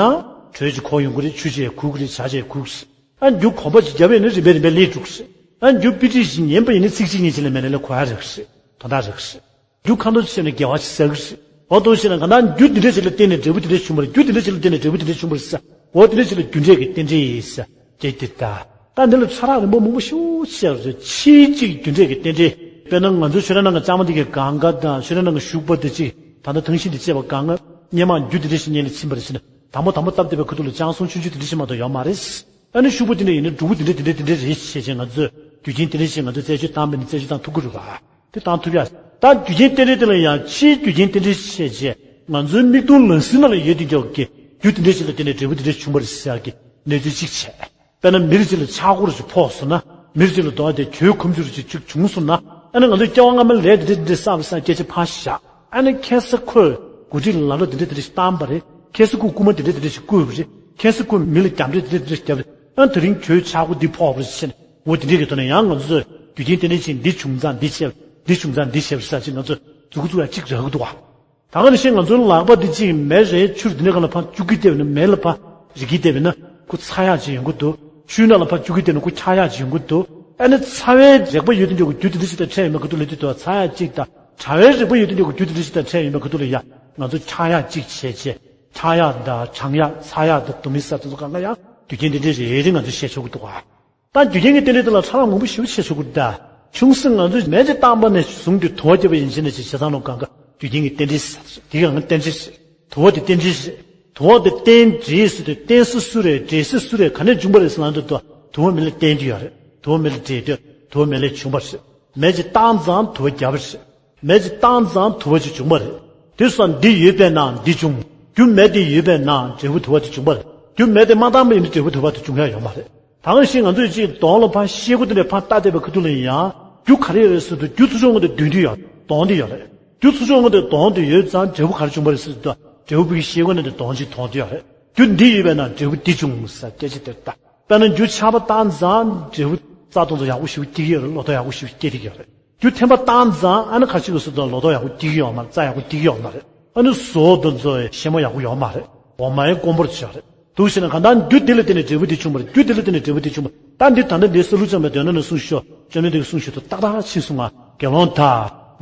དྲོད་ཅིག་འཁོར་ཡོང་གི་རེད། ཆུ་ཅིག་ཁུག་གི་རེད། ཇ་ཅིག་ཁུག་གི་རེད། ཨ་རྒྱུ་གོམ་པ་ཅིག་བརྒྱབ་པ་ཡིན་ན་རིམ་པས་རིམ་པས་སླེབས་འགྲོ་གི་རེད། ཨ་རྒྱུ་དཔེ་ཁྲིད་ཅིག་ཉན་པ་ཡིན་ན་ཚིག་གཅིག་གཉིས་ཅིག་ལས་མེད་ན་ལས་གོ་ཡག་རེད་གི་རེད། དོན་དག་རེད་གི་རེད། རྒྱུ་ཁ་འདོན་བྱས་ནས་དགེ་བ་ཞིག་བསགས་ཀྱི་རེད། འོ་དོ་ཞེ་ན་ག་ན་རྒྱུ་འདི་འདྲ་ཞིག་ལ་བརྟེན་ནས་འབྲས་བུ་འདི་འདྲ་བྱུང་བ་རེད། རྒྱུ་འདི་འདྲ་ཞིག་ལ་བརྟེན་ནས་འབྲས་བུ་འདི་འདྲ་བྱུང་བ་རེད་ཟེར། འོ་འདི་འདྲ་ཞིག་ལ་རྒྱུ་འབྲས་ཀྱི་རྟེན་འབྲེལ་ཡིན་ཟེར། རྒྱུ་འདི་ལྟ། ད་འདི་ལ་ཕྲ་རགས་རིང་པོ་མང་པོ་ཞེ་པོ་ཅིག་ཡོད་རེད། ཕྱིའི་གཅིག་རྒྱུ་འབྲས་ཀྱི་རྟེན་འབྲེལ། དཔེར་ན་ང་ཚོའི་ཆོས་ར་ནང་གི་ལྕང་མ་འདི་གའི་སྒང་ག་དང་། ཆོས་ར་ནང་གི་ཤུག་པ་འདི་གཅིག་ད་ལྟ་ཐང་ཤིང་འདི་བཅས་པ་སྒང་ག་སྔོན་མ་རྒྱུ་འདི་འདྲ་ཞིག་རྙེད་ནས་ཕྱིན་པ་རེད་ཟེར་ནས། དང་པོ་དང་པོ་བཏབ་བསྡད་པའི་ཁ་ཐུག་ལ་ལྕང་སྲོང་ཆུང་ཆུང་འདི་འདྲ་ཞིག་མ་གཏོགས་ཡོད་མ་རེད། ཨ་ནི་ཤུག་པ་འདི་འདྲ་ཡིན་ན་འབྲུ་གུ་འདི་འདྲ་འདི་འདྲ་འདི་འདྲ་རེད་ཞེས་བྱས་ང་ཚོས་རྒྱུ་རྐྱེན་འདི་འདྲ་ཞིག་ང་ཚོས་རྩད་གཅོད་བཏང་བས་ན་རྩད་གཅོད་བཏང་ཐུབ་ཀྱི་རེད་པ། དེ་བཏང་ཐུབ་ཡ། ད་རྒྱུ་རྐྱེན་རྟེན་འབྲེལ་དེ་ལ་ཡང་ཕྱིའི་རྒྱུ་རྐྱེན་རྟེན་འབྲེལ་བྱས་རྗེས་ང་ཚོའི་མིག་མཐོང་ལག་ཟིན་ནང་ལ་ཡོད་དེ་འཇོག་གི་རྒྱུ་དེ་འདྲ་ཞིག་ལ་བརྟེན་ནས་འབྲས་བུ་དེ་འདྲ་བྱུང་བ་རེད་ཟེར་ཡག་གི་གནས་ཚུལ་གཅིག་བྱས། དཔེར་ན་མི་རེ་གཅིག་ལ་ཆག་སྒོ་རེ་ཞིག་ཕོག་སོང་ན། མི་རེ་གཅིག་ལ་དོགས་ཏེ་གྱོད་ཁོམ་ཆུ་རེ་ཞིག་བྱུང་སོང་ན། ཨ་ནི་ང་ཚོའི་སྐྱེ་བ་སྔ་མའི་ལས་དེ་འདྲ་དེ་འདྲ་བསགས་པ་བསགས་སྐད་ཆ་ཕར་བཞག་ཨ་ནི་ཁ་སང་ཁོས་འགོ་ཁྲིད་ལ་ལབ་དེ་འདྲ་དེ་འདྲ་ཞིག་བཏང་པ་རེད། ཁ་སང་ཁོས་རྐུ་མ་དེ་འདྲ་དེ་འདྲ་ཞིག་རྐུས་པ་རེད། ཁ་སང་ཁོས་མི་ལ་རྒྱབ་འདྲེ་དེ་འདྲ་དེ་འདྲ་ཞིག་བརྒྱབ་རེད། ཨ་ནི་དེ་རིང་གྱོད་ཆག་སྒོ་འདི་ཕོག་པ་རེད་ཟེར་ནས། འོ་དེ་འདྲའི་གི་ཐོག་ནས་ཡང་ང་ཚོས་རྒྱུ་རྐྱེན་རྟེན་འབྲེལ་ཅན་འདི་བྱུང་ཙང་འདི་བྱས། འདི་བྱུང་ཙང་འདི་བྱས་པ་རེད་ཟེར་ཅིག་ང་ཚོས་མཛུབ་གུ་བཙུགས་ཡག་གཅིག་རག་གི་འདུག་བ། ད་ག་ནང་བཞིན་ང་ཚོའི་ལག་པ་འདི་གཅིག་མེ་རེད། ཆུ་རེད། འདི་འདྲ་གང་ལ་ཕར་བཅུག་གི་བསྡད་པ་ཡིན་ན། མེ་ལ་ཕར་རིག་གི་བསྡད་པ་ཡིན་ན་ཁོ་ཚ་ཡག་ཅིག་ཡོང་གི་འདུག་ཆུའི་ནང་ལ་ཕར་བཅུག་གི་བསྡད་ན་ཁོ་འཁྱག་ཡག་ཅིག་ཡོང་གི་འདུག་ཨ་ནི་ཚ་བའི་རེག་པ་ཡོད་དུས་འདྲ་གི་རྒྱུ་དེ་འདྲ་ཞིག་དང་ཕྲད་ཡོད་མེད་ག་དུས་ལ་དུས་དུ་ཚ་ཡག་ཅིག་དང་། དྲ་བའི་རེག་པ་ཡོད་དུས་འདྲ་གི་རྒྱུ་དེ་འདྲ་ཞིག་དང་ཕྲད་ཡོད་མེད་ག་དུས་ལ་ཡ་ང་ཚོ་འཁྱག་ཡག་ཅིག་བྱས་བྱས། འཁྱག་ཡག་དང་གྲང་ཡག་ཚ་ཡག་དང་དུ་མའི་ས་དེ་ཚོ་གང་ག་ཡང་རྒྱུ་རྐྱེན་དེ་འདྲ་རེད་རེད་ང་ཚོས་བཤད་ཆོག་གི་འདུག་ཨ། ད་རྒྱུ་རྐྱེན་གྱི་རྟེན་འབྲེལ་དེ་ལ་ཕྲ་རགས་མང་པོ་ཞེ་པོ་བཤད་ཆོག་གི་འདུག་ད་ཆུང་སྲིད་ང་ཚོས་མེ་ཅིག་བཏང་པ་ནས་བཟུང་སྟེ་དུ་བ་བརྒྱབ་པ་ཡིན་ཕྱིན་ན་ཅིག་བྱེད་སྟངས་ལ་གང་ག་རྒྱུ་རྐྱེན་གྱི་རྟེན་འབྲེལ་ཟེར། དེ་གའང་རྟེན་འབྲེལ་ཟེར། དུ་བ་དེ་རྟེན་འབྲེལ་ཟེར་དུས་རྟེན་ས་སུ་རེད། འབྲེལ་ས་སུ་རེད། ག་ནས་བྱུང་བ་རེད་ཟེར་ལབ་དུས་དུ་བ་མེ་ལ་བརྟེན་དུ་ཡོད་རེད། དུ་བ་མེ་ལ་འབྲེལ་དུས་དུ་བ་མེ་ལས་བྱུང་བ་རེད། མེ་ཅིག་བཏང་ཙང་དུ་བ་བརྒྱབ་པ་རེད། མེ་ཅིག་བཏང་ཙང་དུ་བ་ཅིག་བྱུང་བ་རེད། དེ་སོང་འདི་ཡོད་པས་ན་འདི་བྱུང་། རྒྱུ་མེ་དེ་ཡོད་པས་ན་འབྲས་བུ་དུ་བ་དེ་བྱུང་བ་རེད། རྒྱུ་མེ་དེ་མ་བཏང་པ་ཡིན་ན་འབྲས་བུ་དུ་བ་དེ་བྱུང་ཡ་ཡོད་མ་རེད། ད་ག་ནང་བཞིན་ང་ཚོས་ཅིག་གདོང་ལ་ཕར་ཤེལ་སྒོ་དེ་འདྲ་ཕར་བལྟ་བསྡད་པའི་ཁ་ཐུག་ལ་ཡང་རྒྱུ་ག་རེ་ཡོད་རེད་ཟེར་དུས་རྒྱུ་ཚུར་ཕྱོགས་ངོས་དེ་མདུན་དེ་ཡོད། གདོང་དེ་ཡོད་རེད། རྒྱུ་ཚུར་ཕྱོགས་ངོས་དེ་གདོང་དེ་ཡོད་ཙང་འབྲས་བུ་ག་རེ་བྱུང་བ་རེད་ཟེར་དུས་འབྲས་བུ་ཕ་གི་ཤེལ་སྒོ་ནང་དེ་གདོང་ཅིག་མཐོང་དེ་ཡོད་རེད། རྒྱུ་འདི་ཡོད་པས་ན་འབྲས་བུ་འདི་བྱུང་ཟེར་སྐད་ཆ་དེ་ལྟ། དཔེར་ན་རྒྱུ་ཆར་པ་བཏང་ཙང་འབྲས་བུ་རྩྭ་དང་ཚོ་ཡག་པོ་ཞེ་པོ་སྐྱེ་གི་ཡོད་རེད། ལོ་ཏོག་ཡག་པོ་ཞེ་པོ་སྐྱེ་ཐུབ་ཀྱི་ཡོད་རེད། རྒྱུ་ཐན་པ་བཏང་ཙང་ཨ་ནི་ཁ་ཅིག་གི་སུ་དང་ལོ་ཏོག་ཡག་པོ་སྐྱེ་གི་ཡོད་མ་རེད། རྩྭ་ཡག་པོ་སྐྱེ་གི་ཡོད་མ་རེད། ཨ་ནི་ཟོག་དང་ཚོ་ཤེལ་མོ་ཡག་པོ་ཡོད་མ་རེད། འོ་མ་ཡི་དཀོན་པོར་བྱས་རེད། འདུག་ཟེར་ན་གང་ལྟར་རྒྱུ་འདི་ལ་བརྟེན་ནས་འབྲས་བུ་འདི་བྱུང་བ་རེད། རྒྱུ་འདི་ལ་བརྟེན་ནས་འབྲས་བུ་འདི་བྱུང་བ་རེད། ད་འདི་ད་ལྟ་འདི་སི་ལུ་ཚང་མའི་དོན་ན་ནས་གསུངས་ཤོག་བཅོམ་ལྡན་འདས་ཀྱིས་གསུངས་ཤོག་ཏུ་ཏག་ཏག་ཕྱིན་སོང་ང་། དགེ་སློང་དག་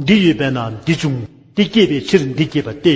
འདི་ཡོད་པས་ན་འདི་འབྱུང་། འདི་སྐྱེས་པའི་ཕྱིར་འདི་སྐྱེས་པ་སྟེ།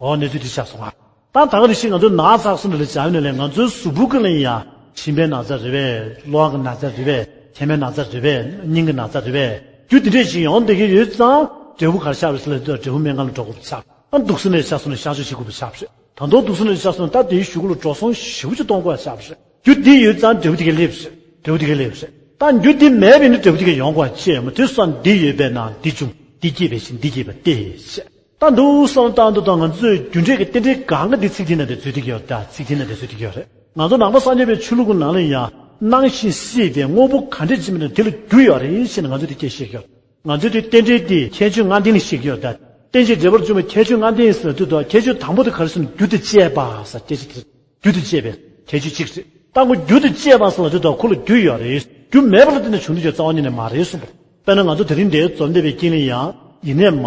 འོ་གནས་ཚུལ་འདི་ཆགས་སོང་ང་། ད་ད་ག་རེ་ཞིག་ང་ཚོའི་ན་ཚ་སོང་ནས་ལ་བྱ་ཡོད་ནས་ལས་ང་ཚོའི་གཟུགས་པོ་གི་ལ་ཡིན་ཡང་མཆིན་པའི་ན་ཚ་རེད་པས། གློ་བ་གི་ན་ཚ་རེད་པས། མཆིན་པའི་ན་ཚ་རེད་པས། སྙིང་གི་ན་ཚ་རེད་པས། རྒྱུ་འདི་འདྲས་ཞིག་ཡོང་བསྡད་ཀྱི་ཡོད་ཙང་འབྲས་བུ་ག་རེ་ཆགས་པ་རེད་ཟེར་ལབ་དུས་འབྲས་བུ་སྨན་ཁང་ལ་འགྲོ་དགོས་པ་ཆགས། ཨ་འདུག་སེ་ནས་ཆགས་སོང་ནས་གཤག་བཅོས་བྱེད་དགོས་པ་ཆགས་པ་རེད། ད་དུང་འདུག་སེ་ནས་ཆགས་སོང་ན་ད་དེའི་གཞུག་ལ་འགྲོ་སོང་ཞེ་པོ་ཅིག་གཏོང་དགོས་པ་ཆགས་པ་རེད། རྒྱུ་འདི་ཡོད་ཙང་འབྲས་བུ་དེ་ག་སླེབས་རེད། འབྲས་བུ་དེ་ག་སླེབས་རེད། ད་རྒྱུ་འདི་མེད་པས་ནི་འབྲས་བུ་དེ་ག་ཡོང་དགོས་པ་ཅི་ཡོད་མ་རེད། དེ་སོང་འདི་ཡོད་པས་ན་འདི་འབྱུང་། འདི་སྐྱེས་པའི་ཕྱིར་འདི་སྐྱེས་པ་སྟེ། ད་འདུག་སེ་བསམ་བློ་བཏང་དུས་ད་ང་ཚོས་རྒྱུ་འབྲས་ཀྱི་རྟེན་འབྲེལ་གང་ག་འདི་ཚིག་དེ་ན་དེ་ཚོད་ཐིག་ཡོད། ད་ཚིག་དེ་ན་དེ་ཚོད་ཐིག་ཡོད་རེད། ང་ཚོ་ནང་པ་སངས་རྒྱས་པའི་ཆོས་ལུགས་ཀྱི་ནང་ལ་ཡང་སྣང་ཞིང་སྲིད་པའི་དངོས་པོ་ག་འདྲས་ཅིག་མིན་ན་དེ་ལ་རྒྱུ་ཡོད་རེད་ཞེས་ནས་ང་ཚོས་དེ་སྐད་བཤད་ཀྱི་ཡོད། ང་ཚོས་དེ་རྟེན་འབྲེལ་དེ་ཁྱད་ཆོས་ལྔ་ལྡན་ལ་བཤད་ཀྱི་ཡོད། ད་རྟེན་ཅིང་འབྲེལ་བར་འབྱུང་བའི་ཁྱད་ཆོས་ལྔ་ལྡན་ཟེར་དུས་ད་ཁྱད་ཆོས་དང་པོ་དེ་ག་རེ་ཟེར་ན་རྒྱུ་དང་བཅས་པ་ཟེར་སྐད་ཆ་དེ་རེད། རྒྱུ་དང་བཅས་པའི་ཁྱད་ཆོས་གཅིག་རེད། ད་ཁོ་རྒྱུ་དང་བཅས་པ་ཟེར་ལབ་དུས་ད་ཁོ་ལ་རྒྱུ་ཡོད་རེད། རྒྱུ་མེད་པ་ལ་བརྟེན་ནས་བྱུང་དུས་ཀྱང་རྩ་བ་ཉིད་ནས་མ་རེད་གསུངས་པ་རེད། དཔེར་ན་ང་ཚོ་དེ་རིང་འདིར་འཛོམས་བསྡད་པའི་རྐྱེན་ལ་ཡང་ཡིན་ནའི་མ་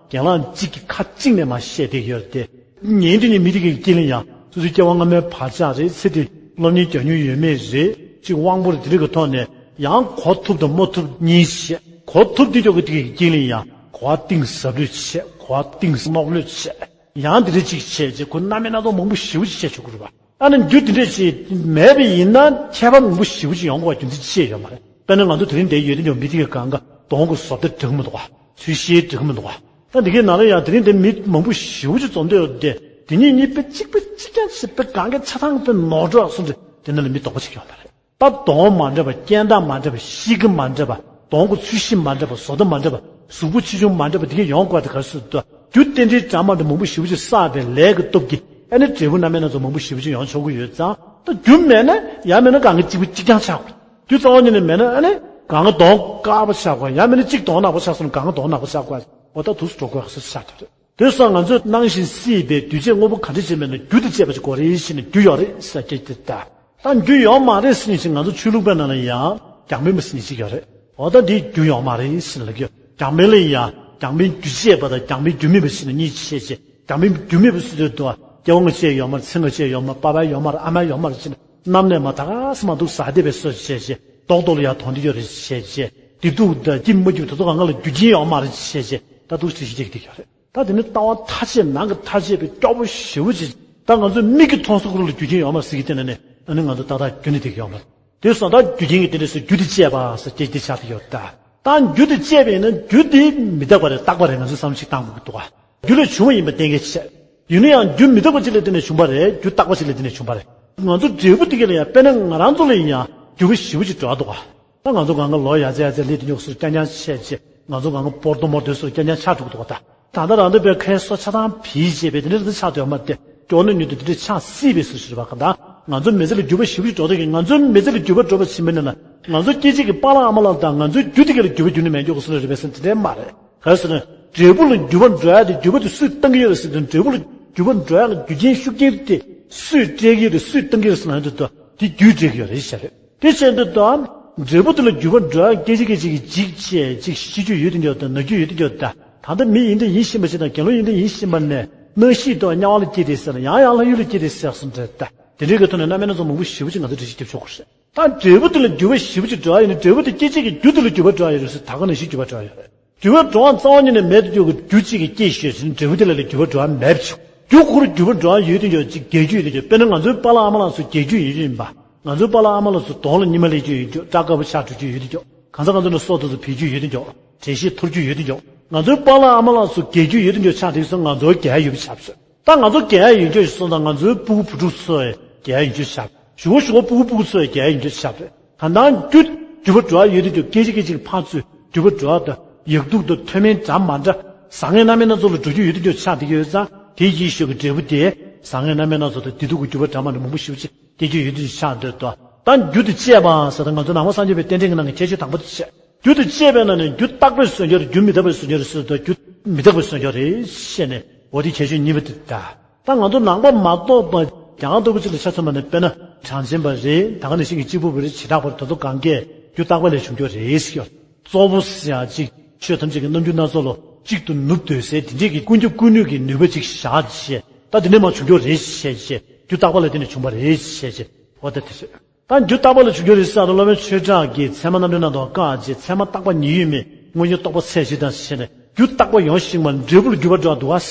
རྒན་ལགས་གཅིག་གིས་ཁ་གཅིག་ནས་མ་བཤད་བསྡད་ཡོད་དེ། ཉན་དུས་ནས་མི་དེ་གའི་རྐྱེན་ལ་ཡང་སོ་སོའི་སྐྱེ་བ་སྔ་མའི་བག་ཆགས་རེད། ཚེ་འདི་སློབ་གཉེར་རྒྱག་མྱོང་ཡོད་མེད་རེད། གཅིག་དབང་པོ་རེད། དེ་རིགས་ཀྱི་ཐོག་ནས་ཡང་གོ་ཐུབ་དང་མ་ཐུབ་གཉིས་བཤད། གོ་ཐུབ་དེ་ཅོག་གི་དེ་གའི་རྐྱེན་ལ་ཡང་གོ་བ་གཏིང་ཟབ་ལོས་བཤད། གོ་བ་གཏིང་རྣོ་ལོས་བཤད། ཡང་དེ་འདྲ་ཅིག་བྱས་རྗེས་ཁོ་རྣམ་སྨིན་སྣ་ཚོགས་མང་པོ་ཞེ་པོ་ཅིག་བྱས་ཆོག་གི་རེད་པ། ཨ་ནི་རྒྱུ་དེ་འདྲ་ཅིག་མེད་པ་ཡིན་ན་ཁྱད་པར་མང་པོ་ཞེ་པོ་ཅིག་ཡོང་དགོས་པ་རྒྱུ་མཚན་ཅི་བཤད་ཡོད་མ་རེད། དཔེར་ན་ང་ཚོ་དེ་རིང་འདིར་ཡོད་དེ་འཇོག་མི་དེ་གའི་གང་ག་གདོང་གི་བཟོ་ལྟ་འགྲིག་གི་མི་འདུག་ག་ཚུལ་ཤེས་འགྲིག་གི་མི་འདུག་ག་ད་འདི་གའི་ནང་ལ་ཡང་དེ་རིང་འདིར་མི་མང་པོ་ཞེ་པོ་ཅིག་འཛོམས་བསྡད་ཡོད་དེ། དེ་གཉིས་གཉིས་དཔེ་གཅིག་དཔེ་གཅིག་རྐྱང་ཞིག་དཔེ་གང་གའི་ཆ་ཚང་དཔེ་ནོར་འགྲོ་སོང་དེ་དེ་ནང་ལ་མི་དོགས་པ་ཅིག་ཡོད་མ་རེད། ད་གདོང་མ་འདྲ་བ། སྐྱེ་མདའ་མ་འདྲ་བ། གཤིས་ཀ་མ་འདྲ་བ། གདོང་གི་ཚུལ་ཤེས་མ་འདྲ་བ། བཟོ་ལྟ་མ་འདྲ་བ། གཟུགས་པོ་ཆེ་ཆུང་མ་འདྲ་བ་དེ་གས་ཡོང་དགོས་པ་དེ་ག་རེ་ཟེར་དུས། རྒྱུ་རྟེན་འབྲེལ་འདྲ་མི་འདྲ་མང་པོ་ཞེ་པོ་ཅིག་བསགས་པའི་ལས་ཀྱི་སྟོབས་ཀྱིས་ཨ་ནི་འབྲས་བུ་རྣམ་སྨིན་སྣ་ཚོགས་མང་པོ་ཞེ་པོ་ཅིག་ཡོང་ཆོག་གི་ཡོད་ཙང་། ད་རྒྱུ་མེད་ན་ཡང་མེད་ན་གང་ག་གཅིག་པུ་གཅིག་རྐྱང་ཆགས་དགོས། རྒྱུ་རྩ་བ་ཉིད་ནས་མེད་ན་ཨ་ནི་གང་ག་གདོང་དཀར་པོ་ཆགས་དགོས། ཡང་མེད་ན་གཅིག་གདོང་ནག་པོ་ཆགས་སོང་ན་གང་ག་གདོང་ནག་པོ་ཆགས་དགོས། འོ་ད་འདུག་སེ་འགྲོ་དགོས་ཟེར་ཆགས་ཐུབ་རེད། དེ་སོང་ང་ཚོས་སྣང་ཞིང་སྲིད་པའི་འདུས་བྱས་དངོས་པོ་ག་འདྲ་ཅིག་མིན་ན་རྒྱུ་དང་བཅས་པ་ཅིག་དགོས་རེད་ཟེར་ནས་རྒྱུ་ཡོད་རེད་ཟེར་སྐད་ཆ་དེ་ལྟ། ད་རྒྱུ་ཡོད་མ་རེད་ཟེར་ནས་ཅིག་ང་ཚོ་ཆོས་ལུགས་པའི་ནང་ལ་ཡང་རྒྱང་འཕེན་པ་ཟེར་ནས་ཅིག་ཡོད་རེད། འོ་ད་འདི་རྒྱུ་ཡོད་མ་རེད་ཟེར་ནས་ལབ་ཀྱི་ཡོད། རྒྱང་འཕེན་ལ་ཡང་རྒྱང་འཕེན་རྒྱུ་བཅས་པ་དང་རྒྱང་འཕེན་རྒྱུ་མེད་པ་ཟེར་ནས་གཉིས་བཤད་བྱས། རྒྱང་འཕེན་རྒྱུ་མེད་པ་ཟེར་དུས་དུ་སྐྱེ་བ་སྔ་ཕྱི་ཡོད་མ་རེད། ཚེ་སྔ་ཕྱི་ཡོད་མ་རེད། པ་ཕ་ཡོད་མ་རེད། ཨ་མ་ཡོད་མ་རེད་ཟེར་ནས་གནམ་ནས་མར་ད་ག་སེ་མར་འདུག་ཟགས་བསྡད་པའི་བཟོ་བྱས་བྱས། རྡོག་རྡོག་ལ་ཡང་དོང་དེ་ཡོད་རེད་བྱས་བྱས། བདེ་སྡུག་དང་སྐྱིད་མ་སྐྱིད་དེ་ཚོ་གང་ག་ལ་རྒྱུ་རྐྱེན་ཡོད་མ་རེད་བྱས་བྱས། ད་འདུག་སེ་བཤད་ཀྱི་བསྡད་ཀྱི་ཡོད་རེད། ད་དེ་ནི་ལྟ་བ་ཐ་ཆད་ནང་གི་ཐ་ཆད་པའི་སྐྱོ་པོ་ཞེ་པོ་ཅིག་ད་ང་ཚོའི་མིག་གིས་མཐོང་ས་ཁུལ་ལ་རྒྱུ་རྐྱེན་ཡོད་མ་རེད་ཟེར་གྱི་དེ་ནས་ནི་ཨ་ནི་ང་ཚོ་ཏག་ཏག་རྒྱུ་ནི་དེ་གི་ཡོད་མ་རེད། དེ་སོང་ད་རྒྱུ་རྐྱེན་གྱི་རྟེན་འབྲེལ་སོགས་རྒྱུ་དེ་བཅས་པ་ཟེར་སྐད་ཆ་དེ་ཆགས་ཀྱི་ཡོད་ད། ད་རྒྱུ་དེ་བཅས་པ་ཡིན་ན་རྒྱུ་དེ་མི་རྟག་པ་རེད། རྟག་པ་རེད། ང་ཚོས་བསམ་བློ་ཞིག་བཏང་དགོས་ཀྱི་འདུག་ག་རྒྱུ་ལས་བྱུང་བ་ཡིན་པ་གཏན་འཁེལ་བྱས། ཡིན་ན་ཡང་རྒྱུ་མི་རྟག་པ་ཅིག་ལ་བརྟེན་ནས་བྱུང་བ་རེད། རྒྱུ་རྟག་པ་ཅིག་ལ་བརྟེན་ནས་བྱུང་བ་རེད། ང་ཚོ་འབྲས་བུ་དེ་ག་ལ་ཡང་དཔེར་ན་ང་རང་ཚོ་ལ་ཡང་འགྱུར་བ་ཞེ་པོ་ཅིག་འགྲོ་འདུག་ག་ད་ང་ཚོ་གང་ག་ལོ་ཡར་ཚེ་ཡར་ཚེ་སླེབས་དེ་ཉོག་སུ་རྐྱང་རྐྱང་ཆད་ཆད། ང་ཚོ་གང་ག་སྤོར་དོ་མོར་དོ་སུ་རྐྱང་རྐྱང་ཆགས་འགྲོ་གི་འདུག་ག་ད་ད་ལྟ་རང་འདོད་པའི་ཁའི་སོ་ཆ་ཚང་བིས་བྱས་པའི་དེ་འདྲ་རེ་ཆགས་དོན་མ་དེ་སྐྱོ་ནི་ཉུལ་དུ་དེ་འདྲ་ཆགས་སྲིད་པའི་སུ་ཞིག་རེད་པ། གང་ལྟར་ང་ཚོ་མི་ཚེ་ལ་འགྱུར་བ་ཞེ་པོ་ཞིག་འགྲོ་དེ་གི་ང་ཚོའི་མི་ཚེ་ལ་འགྱུར་བ་འགྲོ་བ་ཕྱིན་པ་ཡིན་ན་ང་ཚོ་སྐྱེ་མཆེད་ཀྱི་པཱ་ལགས་ཨ་མ་ལགས་དང་ང་ཚོའི་རྒྱུ་དེ་ག་ལ་འགྱུར་བ་འགྱུར་ནི་མེད་འགྱོ་གི་སུ་ལ་རེད་པས་ཟེར་དེ་འདྲའི་མ་རེད། ག་རེ་ཟེར་ན། འབྲས་བུ་ལ་འགྱུར་བ་འགྲོ་ཡ་དེ་འགྱུར་བ་དེ་སུས་བཏང་གི་ཡོད་རེད་ཟེར་དུས་འབྲས་བུ་ལ་འགྱུར་བ་འགྲོ་ཡ་ལ་རྒྱུ་རྐྱེན་ཤུགས་རྐྱེན་དེ་སུས་སྤྲད་ཀྱི་ཡོད་རེད། སུས་བཏང་གི་ཡོད་རེད་ཟེར་ན་དེ་དེ་རྒྱུས་སྤྲད་ཀྱི་ཡོད་རེད་ཤག་རེད། དེ་བྱས་དུས་ད་འབྲས་བུ་དེ་ལ་འགྱུར་བ་འགྲོ་ཡ་སྐད་ཅིག་སྐད་ཅིག་གིས་འཇིགས་བྱས་ཅིག་ཤི་རྒྱུ་ཡོད་དེ་འགྱོ་དང་ན་རྒྱུ་ཡོད་དེ་འགྱོ་ད། ད་ལྟ་མི་ཡིན་དེ་ཡིན་ཤེས་པ་ཞིག་དང་དགེ་སློང་ཡིན་དེ་ཡིན་ཤེས་པ་ནས་སྣང་ཤས་དང་དམྱལ་བ་ལ་སྐྱེས་དེ་ཟེར་ཡང་ཡང་ལྷ་ཡུལ་ལ་སྐྱེས་དེ་ཟེར་གསུངས་འདྲ་ད། དེ་འདྲའི་གི་ཐོག་ནས་རྣམ་སྨིན་སྣ་ཚོགས་མང་པོ་ཞེ་པོ་ཅིག་ང་ཚོ་འགྲེལ་བཤད་རྒྱབ་ཆོག་གི་རེད། ད་འབྲས་བུ་དེ་ལ་འགྱུར་བ་ཞེ་པོ་ཅིག་འགྲོ་ཡ་ཡོད་ན་འབྲས་བུ་དེ་སྐྱེད་བྱེད་ཀྱི་རྒྱུ་དེ་ལ་འགྱུར་བ་འགྲོ་ཡ་ཡོད་རེད་ཟེར། ད་ག་ནང་བཞིན་འགྱུར་བ་འགྲོ་ཡ་ཡོད་རེད། འགྱུར་བ་འགྲོ་བ་རྩ་བ་ཉིད་ནས་མེད་དུ་འགྱུར་གྱི་རྒྱུ་གཅིག་གིས་སྐྱེད་ཤོད་ཟིན་འབྲས་བུ་དེ་ལ་ལས་འགྱུར་བ་འགྲོ་བ་མེད་པ་བྱུང་། རྒྱུ་ཁོ་ར་འགྱུར་བ་འགྲོ་བ་ཡོད་དུ་འགྱུར་གཅིག་རྒྱས་རྒྱུ་ཡོད་དུ་འགྱུར། དཔེར་ན་ང་ཚོའི་པཱ་ལགས་ཨ་མ་ལགས་ཚོ་རྒྱས་རྒྱུ་ཡོད་རྒྱུ་ཡིན་པ། ང་ཚོའི་པཱ་ལགས་ཨ་མ་ལགས་ཚོ་གདོང་ལ་ཉི་མ་སླེབས་རྒྱུ་ཡོད་རྒྱུ། སྐྲ་དཀར་པོ་ཆགས་འགྲོ་རྒྱུ་ཡོད་དུ་འགྱུར། གང་ཟག་ང་ཚོ་ནི་སྲོག་དེ་ཚོ་འཕེལ་རྒྱུ་ཡོད་དུ་འགྱུར། དྲན་ཤེས་འཐོར་རྒྱུ་ཡོད་དུ་འགྱུར། ང་ཚོའི་པཱ་ལགས་ཨ་མ་ལགས་ཚོ་རྒྱས་རྒྱུ་ཡོད་དུ་འགྱུར་ཆགས་དེ་ཚོ་ང་ཚོ་རྒྱས་ཡོད་པ་ཆགས་སོང་། ད་ང་ཚོ་རྒྱལ་ཡ་ཡོད་འགྱོ་ཞིག་སོང་ཙང་ང་ཚོའི་སྤུ་གུ་བུ་ཕྲུག་ཚོ་རྒྱལ་ཡ་ཡོད་འགྱོ་ཤག་ཞུ་བ་ཞུ་བ་སྤུ་གུ་སྤུ་གུ་ཚོ་རྒྱལ་ཡ་ཡོད་འགྱོ་ཤག་རེད། ད་ནང་རྒྱུ་འགྱུར་བ་འགྲོ་བ་ཡོད་དུ་འགྱོ། སྐད་ཅིག་སྐད་ཅིག་ཕར་ཚུར་འགྱུར་བ་འགྲོ་བ་དང་ཡག་སྡུག་དང་མཐོ་དམན་འདྲ་མ་འདྲ་བཟང་ངན་རྣམ་སྨིན་སྣ་ཚོགས་ལ་འགྲོ་རྒྱུ་ཡོད་དུ་འགྱོ་ཆགས་བསྡད་ཀྱི་ཡོད་ཙང་དེའི་ཡིད་ཤོད་ཀྱི་འབྲས་བུ་དེ་བཟང་ངན་རྣམ་སྨིན་སྣ་ཚོགས་དང་བདེ་སྡུག་གི་འགྱུར་བ་འདྲ་མ་འདྲ་མང་པོ་ཞེ་པོ་ཅིག་སྐྱེ་རྒྱུ་ཡོད་དུ་ཆགས་འདོད་དོ། ད་རྒྱུ་དང་བཅས་པ་ཟེར་ད་ང་ཚོ་ནང་པ་སངས་རྒྱས་པའི་རྟེན་འབྲེལ་གྱི་ནང་གི་ཁྱད་ཆོས་དང་པོ་དེ་བཤད། རྒྱུ་དང་བཅས་པའི་ནང་ནས་རྒྱུ་རྟག་པའི་བཟོ་འཇོག་རེད། རྒྱུ་མི་རྟག་པའི་བཟོ་འཇོག་རེད་ཟེར་དུས་རྒྱུ་མི་རྟག་པའི་བཟོ་འཇོག་རེད་ཞེས་ནས་འོ་དེ་ཁྱད་ཆོས་གཉིས་པ་དེ་ད། ད་ང་ཚོ་ནང་པ་མ་གཏོགས་པ་རྒྱ་གར་ལྟ་བུ་ཅིག་ལ་ཆ་མཚོན་པ་ནས་དཔེར་ན་ གྲངས་ཅན་པ་རེད། ད་ག་ནང་བཞིན་གྱི་གཅིག་པུ་པ་རེད། བྱེ་བྲག་པ་རེད། དེ་ཚོ་གང་གས་རྒྱུ་རྟག་པ་ལས་བྱུང་རྒྱུ་རེད་ཟེར་གྱི་ཡོད། གཙོ་བོ་ཟེར་ཡག་ཅིག་ཆོས་ཐམས་ཅད་ཀྱི་རྣམ་འགྱུར་སྣ་ཚོགས་ལ་གཅིག་ཏུ་ནུབ་སྡོད་སའི་དེ་འདྲས་ཀྱི་ཀུན་ཁྱབ་ཀུན་ནུས་ཀྱི་ནུས་པ་ཅིག་བཞག་བྱས། ད་དེ་འདྲས་མ་བྱུང་རྒྱུ་རེད་བྱས་བྱས། རྒྱུ་རྟག་པ་ལ་བརྟེན་ནས་བྱུང་བ་རེད་བྱས་བྱས། འོ་ད་དེ་རེད། ད་རྒྱུ་རྟག་པ་ལ་བྱུང་རྒྱུ་རེད་ཟེར་ཡག་དེ་སློབ་དཔོན་ཆོས་གྲགས་ཀྱིས་ཚད་མ་རྣམ་འགྲེལ་ནང་དུ་བཀག་བྱས། ཚད་མ་རྟག་པ་ཉིད་ཡོད་མེད་དངོས་འབྱོར་རྟོག་པ་ཚད་གཞི་དང་བྱས་ནས་རྒྱུ་རྟག་པ་ཡོང་ཞིག་མ། འབྲས་བུ་ལ་འགྱུར་བ་འགྲོ་བ་འདུག་བ།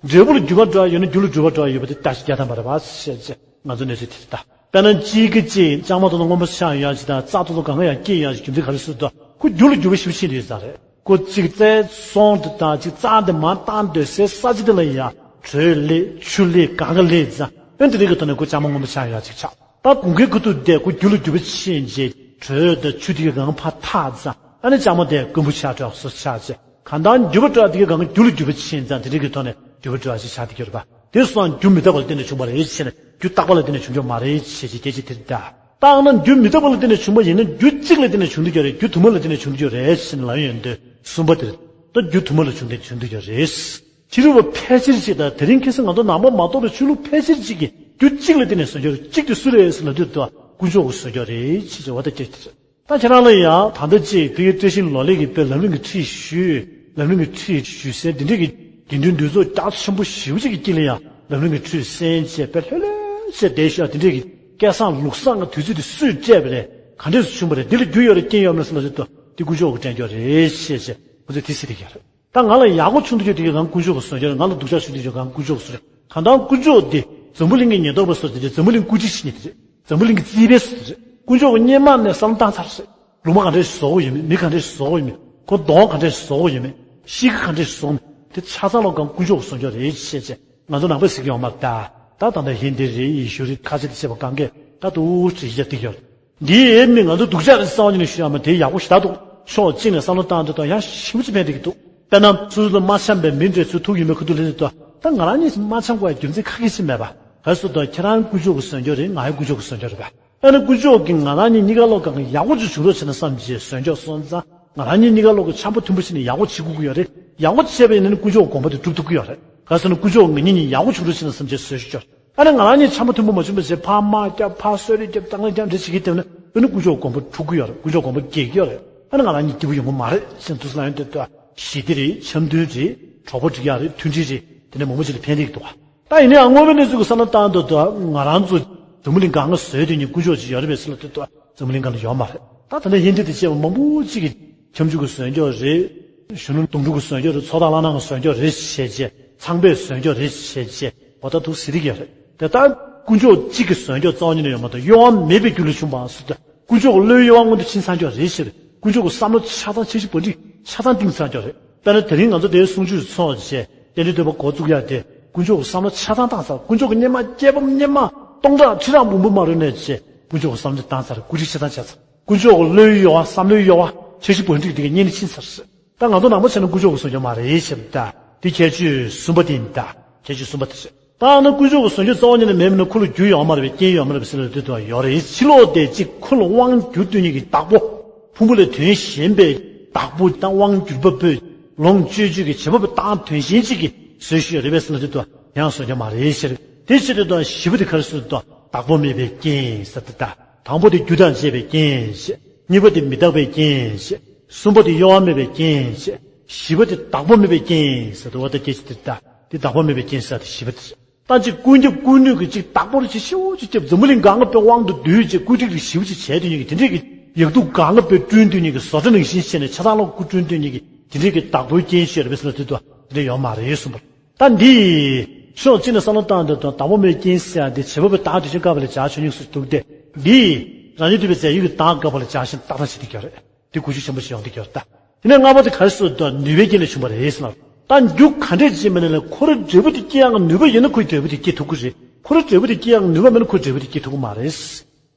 འབྲས་བུ་ལ་འགྱུར་བ་འགྲོ་བ་ཡོད་ན་རྒྱུ་ལ་འགྱུར་བ་འགྲོ་བ་ཡོད་པ་དེ་བརྟག་གཞི་རྒྱག་ཐབས་མ་རེད་བ་ཞེས་ཅེས་ང་ཚོ་གནས་ཚུལ་དེ་རེད་ད། དཔེར་ན་གཅིག་གིས་གཅིག་ལྕང་མ་དེ་ཚོ་སྔོན་པོ་ཆགས་ཡོད་ཅིག་དང་རྩྭ་དེ་ཚོ་གང་ག་ཡང་སྐྱེས་ཡོད་ཅིག་རྒྱུ་མཚན་ག་རེ་ཟེར་དུས། ཁོ་རྒྱུ་ལ་འགྱུར་བ་ཞེ་པོ་ཕྱིན་རེད་ས་རེད། ཁོ་གཅིག་རྩྭའི་ཟོང་དེ་དང་གཅིག་རྩྭ་དེ་མར་བཏང་སྡོད་སའི་ས་ཆ་དེ་ལ་ཡང་དྲོད་སླེབས་ཆུ་སླེབས་གང་ག་སླེབས་ཙང་། ཨེ་འདི་རིགས་ཀྱི་ཐོག་ནས་ཁོ་ལྕང་མ་སྔོན་པོ་ཆགས་ཡོད་ཅིག་ཆགས། ད་དགུན་ཁའི་ཁ་ཐུག་དེ་ཁོ་རྒྱུ་ལ་འགྱུར་བ་ཕྱིན་རྗེས་དྲོད་དང་ཆུ་དེ་གའི་སྒང་ཕར་ཐར་ཙང་། ཨ་ནི་ལྕང་མ་དེ་དཀོན་པོ་ཆགས་འགྲོ་བཟོ་ཆགས་རྗེས། གང་ལྟར་འགྱུར་བ་འགྲོ་བ་དེ་གའི་སྒང་རྒྱུ་ལ་འགྱུར་བ་ཕྱིན་ཙང་དེ་རིགས་ཀྱི་ཐོག་ནས་འགྱུར་བ་འགྲོ་བ་ཞིག་ཆགས་བསྡད་ཀྱི་ཡོད་རེད་པ། དེ་སོང་རྒྱུ་མི་རྟག་པ་ལ་བརྟེན་ནས་བྱུང་བ་རེད་ཟེར་ནས། རྒྱུ་རྟག་པ་ལ་བརྟེན་ནས་བྱུང་རྒྱུ་མ་རེད་ཟེར་གྱི་སྐད་ཆ་དེ་རེད་ད། ད་ཡང་ན་རྒྱུ་མི་རྟག་པ་ལ་བརྟེན་ནས་བྱུང་བ་ཡིན་ན་རྒྱུ་གཅིག་ལ་བརྟེན་ནས་བྱུང་བསྡད་ཀྱི་ཡོད་རེད། རྒྱུ་དུ་མ་ལ་བརྟེན་ནས་བྱུང་བསྡད་ཀྱི་ཡོད་རེད་ཟེར་ནས་ལབ་ཡོང་དུས་གསུམ་པ་དེ་རེད། ད་རྒྱུ་དུ་མ་ལ་བརྟེན་ནས་བྱུང་བསྡད་ཀྱི་ཡོད་རེད། ཕྱི་རོལ་པ་ཕལ་ཆེར་ཅིག་དང་དེ་རིང་ཁ་སང་ང་ཚོ་ནང་པ་མ་གཏོགས་པའི་ཆོས་ལུགས་ཕལ་ཆེར་ཅིག་གིས་རྒྱུ་གཅིག་ལ་བརྟེན་ནས་བཟོ་རྒྱུ་རེད། གཅིག་དེ་སུ་རེད་ཟེར་ལབ་དུས་དུ་དཀོན་མཆོག་གིས་བཟོ་རྒྱུ་རེད་ཅེས་བྱ་བ་དང་སྐད་ཆ་དེ་རེད། ད་ཁྱེད་རང་ལ་ཡང་ད་ལྟ་ཅིག་ཕ་གིའི་བཀྲ་ཤིས་ལོ་ལེགས་ཀྱི་དཔེ་ལམ་རིམ་གྱི་ཁྲིད་ཞུས། ལམ་རིམ་གྱི་ཁྲིད་ཞུས་ཟེར་འདི་འདྲས་ཀྱི་དགེ་འདུན་འདུས་ཚོགས་རྒྱ་ཆེན་པོ་ཞེ་པོ་ཅིག་གི་དཀྱིལ་ལ་ཡང་ལམ་རིམ་གྱི་ཁྲིད་གསན་བྱས་དཔེ་ལྷོད་ལྷོད་བྱས་བསྡད་ཤག་དེ་འདྲས་ཀྱི་སྐལ་བཟང་ལུགས་བཟང་གི་དུས་ཚོད་དེ་སུས་སྤྲད་པ་རེད། གང་འདྲས་སུ་བྱུང་བ་རེད། འདི་ལ་རྒྱུ་ཡོད་རེད་རྐྱེན་ཡོད་མེད་ཟེར་ལབ་དུས་དུ་འདི་དཀོན་མཆོག་གིས་སྤྲད་རྒྱུ་རེད་ཅེས་བྱས་ཁོ་ཚོས་དེ་ཟེར་བསྡད་ཀྱི་ཡོད་རེད། ད་ང་ལ་ཡག་པོ་བྱུང་འདུག་རྒྱུ་དེ་གའི་སྒང་དཀོན་མཆོག་གིས་བཟོ་རྒྱུ་རེད། ང་ལ་སྡུག་ཅག་བྱུང་འདུག་རྒྱུ་དེ་གའི་སྒང་དཀོན་མཆོག་གིས་བཟོ་རྒྱུ་རེད། གང་ལྟར་དཀོན་མཆོག་འདི་འཛམ་བུ་གླིང་གི་ཉེན་རྟོག་པ་བཟོ་རྒྱུ་དེ་རེད། འཛམ་བུ་གླིང་བཀོད་སྒྲིག་བྱེད་མཁན་དེ་རེད། འཛམ་བུ་གླིང་གི་རྩིས་དཔོན་བཟོ་རྒྱུ་དེ་རེད། དཀོན་མཆོག་གིས་སྔོན་མ་ནས་བསམ་བློ་བཏང་ཚར་རེད། ལུང་པ་ག་འདྲས་བཟོ་དགོས་ཡོད་མེད། མི་ག་འདྲས་བཟོ་དགོས་ཡོད་མེད། ཁོ་གདོང་ག་འདྲས་བཟོ་དགོས་ཡོད་མེད། གཤིས་ཀ་ག་འདྲས་བཟོ་དགོས་མེད། དེ་ཆ་ཚང་ལོ་གང་དཀོན་མཆོག་གིས་བཟོ་རྒྱུ་རེད་ཅེས་བྱས་ང་ཚོ་ནང་པས་ཟེར་གྱི་ཡོད་མ་རེད་ད། ད་ད་ལྟ་ཡིན་དེ་རེད་ཡིན་ཞུ་རེད། ཁ་ཆེ་དེ་བྱས་པ་གང་གས་ད་དུ་ཅིག་ཡ་དེ་ཡོད། འདིའི་ཨེ་མི་ང་ཚོ་སྡུག་ཅག་རེད་བསམ་བ་ཉིད་ནས་ཞུ་ཡ་མ་དེ་ཡག་པོ་ཞེ་དྲག་འདུག་ཕྱོགས་གཅིག་ནས་བསམ་བློ་བཏང་དུས་ད་ཡང་ཞེ་པོ་ཅིག་ཕན་བདེ་གི་འདུག་དཔེར་ན་སོ་སོ་ལ་མ་འཆམ་པའི་མི་འདྲ་ཚོའི་ཐུག་ཡོད་མེད་ཁུ་ཐུག་ལེན་དུས་ད་ང་རང་གཉིས་མ་འཆམ་དགོས་ཡ་རྒྱུ་མཚན་ཁ་ཁེ་ཅིག་མེད་པ། གལ་སྲིད་ད་ཁྱེད་རང་དཀོན་མཆོག་གིས་བཟོ་རྒྱུ་རེད། ང་ཡང་དཀོན་མཆོག་གིས་བཟོ་རྒྱུ་རེད་པ། ཨ་ནི་དཀོན་མཆོག་གིས་ང་རང་གཉིས་གཉིས་ཀ་ལོག་གང་གི་ཡག་པོ་ཅིག་བྱུང་རོགས་བྱས་ན་བསམ་བྱས་བཟོ་འཇོག་སོང་ཙང་ང་རང་གཉིས་གཉིས་ཀ་ལོག་གི་འཆམ་པོ་མཐུན་པོ་བྱས་ནས་ཡག་པོ་བྱེད་དགོས་ཀྱི་ཡོད་རེད། ཡག་པོ་བྱས་པ་ཡིན་ན་ནི་དཀོན་མཆོག་གི་དགོངས་པ་དེ་སྒྲུབ་ཐུབ་ཀྱི་ཡོད་རེད། ག་ཟེར་ན་དཀོན་མཆོག་ང་གཉིས་གཉིས་ཡག་པོ་བྱུང་རོགས་བྱས་ན་བསམ་བྱས་བཟོ་ཞུ་ཆོག་ཨ་ནི་ང་རང་གཉིས་འཆམ་པོ་མཐུན་པོ་མ་བྱུང་བ་བྱས་ཕར་དམག་རྒྱབ་ཕར་གསོད་རེས་རྒྱབ་དང་ལེན་རྒྱབ་འདྲ་བྱེད་ཀྱི་བསྡད་ན་ཨ་ནི་དཀོན་མཆོག་གི་དགོངས་པ་འཁྲུག་གི་ཡོད་རེད། དཀོན་མཆོག་གི་དགོངས་པ་འགལ་གྱི་ཡོད་རེད། ཨ་ནི་ང་རང་གཉིས་སྐྱིད་པོ་ཡོང་གི་མ་རེད་ཟེར་ན་དུས་ཚོད་ལ་ཡང་དེ་ལྟ་ཞི་བདེ་རེད། འཆམ་མཐུན་རེད། གྲོགས་པོ་འགྲིག་ཡག་རེད། མཐུན་སྒྲིལ་རེད། དེ་ནས་མང་པོ་ཅིག་ལ་ཕན་བདེ་གི་འདུག་ད་ཡིན་ནའང་དངོས་པོའི་གནས་ཚུལ་གྱི་བསམ་བློ་བཏང་དུས་ད་ང་རང་ཚོ་འཛམ་བུ་གླིང་སྒང་ག་བཟོས་དུས་ནས་དཀོན་མཆོག་ཅིག་ཡོད་རེད་པས་ཟེར་ལབ་དུས་ད་འཛམ་བུ་གླིང་སྒང་ལ་ཡོད་མ་རེད། ད་ད་ལྟ་ཧིན་དི་དང་བཅས་པ་མང་པོ་ཅིག་གིས་ཁྱབ་འཇུག་གིས་བཟོས་ཀྱི་ཡོད་རེད། གཞོན་ནུ་དུང་སྒྲུང་གིས་བཟོས་ཀྱི་ཡོད་རེད། ཚོགས་བདག་བླ་ན་མེད་གིས་བཟོས་ཀྱི་ཡོད་རེད་ཞེས་བྱས། ཚངས་པས་བཟོས་ཀྱི་ཡོད་རེད་ཞེས་བྱས་འོ་ད་འདུག་ཟེར་གྱི་ཡོད་རེད། དེ་ལྟར་དཀོན་མཆོག་གཅིག་གིས་བཟོས་ཀྱི་རྩ་བ་ཉིད་ནས་ཡོད་མ་རེད། གཡོ་བ་མེད་པའི་རྒྱུ་ལས་བྱུང་བ་ཟེར་ཏེ། དཀོན་མཆོག་གི་བློའི་གཡོ་བ་མངོན་དུ་ཕྱིན་ཚར་ཀྱི་ཡོད་རེད་ཟེར། དཀོན་མཆོག་གི་བསམ་བློ་ཆ་ཚང་འཆར་གཞི་བར་སྒྲིག་ཆ་ཚང་བཏིང་ཚར་ཀྱི་ཡོད་རེད། དཔེར་ན་དེ་རིང་ང་ཚོ་དེའི་གསུང་ཆོས་ཚོགས་བྱས་རྟེན་འབྲེལ་བསྟོད་པ་འགོ་བཙུགས་ཡག་དེ་དཀོན་མཆོག་གི་བསམ་བློ་ཆ་ཚང་བཏང་ཚར། དཀོན་མཆོག་གི་སྙེ་མ་སྐྱེས་པ་སྙེ་མ་སྟོང་ཕྲག་ཁྲི་ཕྲག་འབུམ་འབུམ་མ་རུ་ནས་བྱས་དཀོན་མཆོག་གི་བསམ་བློ་བཏང་ཚར། བཀོད་སྒྲིག་ཆ་ཚང་བྱས་ཚར། དཀོན་མཆོག་གི་བློའི་གཡོ་བ་བསམ་བློའི་གཡོ་བ་འཆར་གཞི་བར་སྒྲིག་དེ་ག་རྙེད་ནས་ཕྱིན་ཚར། ད་ང་ཚོ་ནང་པ་བྱས་ན་དཀོན་མཆོག་གིས་བཟོས་ཀྱི་མ་རེད་ཟེར་ད། འདི་ཁྱད་ཆོས་གསུམ་པ་དེ་ཡིན་ད། ཁྱད་ཆོས་གསུམ་པ་དེ་རེད། ད་ནི་དཀོན་མཆོག་གིས་བཟོས་ཀྱི་རྩ་བ་ཉིད་ནས་མེད་པ་ན་ཁོ་ལ་རྒྱུ་ཡོད་མ་རེད་པས་རྐྱེན་ཡོད་མ་རེད་པས་ཟེར་ལབ་དུས་དུ་ཡོད་རེད། ཕྱི་ལོགས་དེ་གཅིག་ཁོ་ལ་དབང་བསྒྱུར་སྡོད་མཁན་གྱི་བདག་པོ། ཕུང་པོ་ལས་དོན་གཞན་པའི་བདག་པོ་དང་དབང་བསྒྱུར་པ་པོས་ལོངས་སྤྱོད་བཅུད་ཀྱི་བྱེད་པ་པོ་དང་དོན་གཞན་གཅིག་གིས་བཟོས་ཞུས་ཡོད་རེད་པས་ཟེར་ལབ་དུས་དུ་ཡང་བཟོས་ཀྱི་མ་རེད་ཟེར། དེ་ཕྱིར་དུ་བཞི་པོ་དེ་ག་རེ་ཟེར་དུས་བདག་པོ་མེད་པའི་རྐྱེན་ཟེར་ཏེ་ད། དང་པོ་དེ་རྒྱུ་དང་བཅས་པའི་རྐྱེན་བྱས། གཉིས་པ་དེ་མི་རྟག་པའི་རྐྱེན་བྱས། གསུམ་པ་དེ་གཡོ་བ་མེད་པའི་རྐྱེན་བྱས། བཞི་པ་དེ་བདག་པོ་མེད་པའི་རྐྱེན་ཟེར་དུ་བ་དང་སྐད་ཅིག་དེ་ད། དེ་བདག་པོ་མེད་པའི་རྐྱེན་ཟེར་དེ་བཞི་པ་དེ་རེད། ད་ཅིག་ཀུན་ཁྱབ་ཀུན་ནུས་ཀྱི་ཅིག་བདག་པོ་རེ་ཅིག་ཤེའུ་ཅིག་ཁྱབ་འཛམ་བུ་གླིང་སྒང་ག་པའི་དབང་དུ་བསྡུས་ཅིག་བཀོད་སྒྲིག་རེ་ཞེའུ་ཅིག་བྱས་དུས་ཉིད་ཀྱི་དེ་འདྲས་ཀྱི་ཡག་སྡུག་སྒང་ག་པའི་བསྐྲུན་དུས་ཉིད་ཀྱི་བཟོ་གྲྭ་ནང་བཞིན་བྱས་ནས་ཆ་ཚང་ལོག་སྐུ་བསྐྲུན་དུས་ཉིད་ཀྱི་དེ་འདྲས་ཀྱི་བདག་པོའི་རྐྱེན་ཤོད་རེ་བས་ཟེར་ལ་དེ་དུ་དེ་འདྲས་ཡོད་མ་རེད་གསུངས་པ། ད་འདི་ཕྱོགས་གཅིག་ནས་བསམ་བློ་བཏང་དུས་དང་བདག་པོ་མེད་རྐྱེན་ཟེར་ཡ་འདི་བྱེད་པ་པོའི་བདག་དེ་བཞིན་དགག་པ་ལ་བྱ་ཆོས་ཉིད་སུ་འདུག་སྟེ། འདི་རང་ཉིད་འདུས་པའི་རྫས་ཡོད་ཀྱི་བདག་དགག་པ་ལ་བྱ་ཞིང་རྟག་བཏང་བྱེད་དུ་གྱུར་རེད། འདི་གོ་རྒྱུ་ཆེན་པོ་ཞིག་ཡོང་གི་ཡོད་རེད་ད། དེ་ནས་ལྔ་པ་དེ་ག་རེ་ཟེར་དུས་ནུས་པའི་རྐྱེན་ལས་བྱུང་བ་རེད་ཟེར་ལ། ད་རྒྱུ་ག་འདྲས་ཅིག་མིན་ན་ལས་ཁོ་རང་འབྲས་བུ་དེ་སྐྱེ་ཡག་ནུས་པ་ཡོད་ན་ཁོས་འབྲས་བུ་དེ་སྐྱེ་ཐུབ་ཀྱི་རེད། ཁོ་རང་འབྲས་བུ་དེ་སྐྱེ་ཡག་ནུས་པ་མེད་ན་ཁོས་འབྲས་བུ་དེ་སྐྱེ་ཐུབ་ཀྱི་མ་རེད།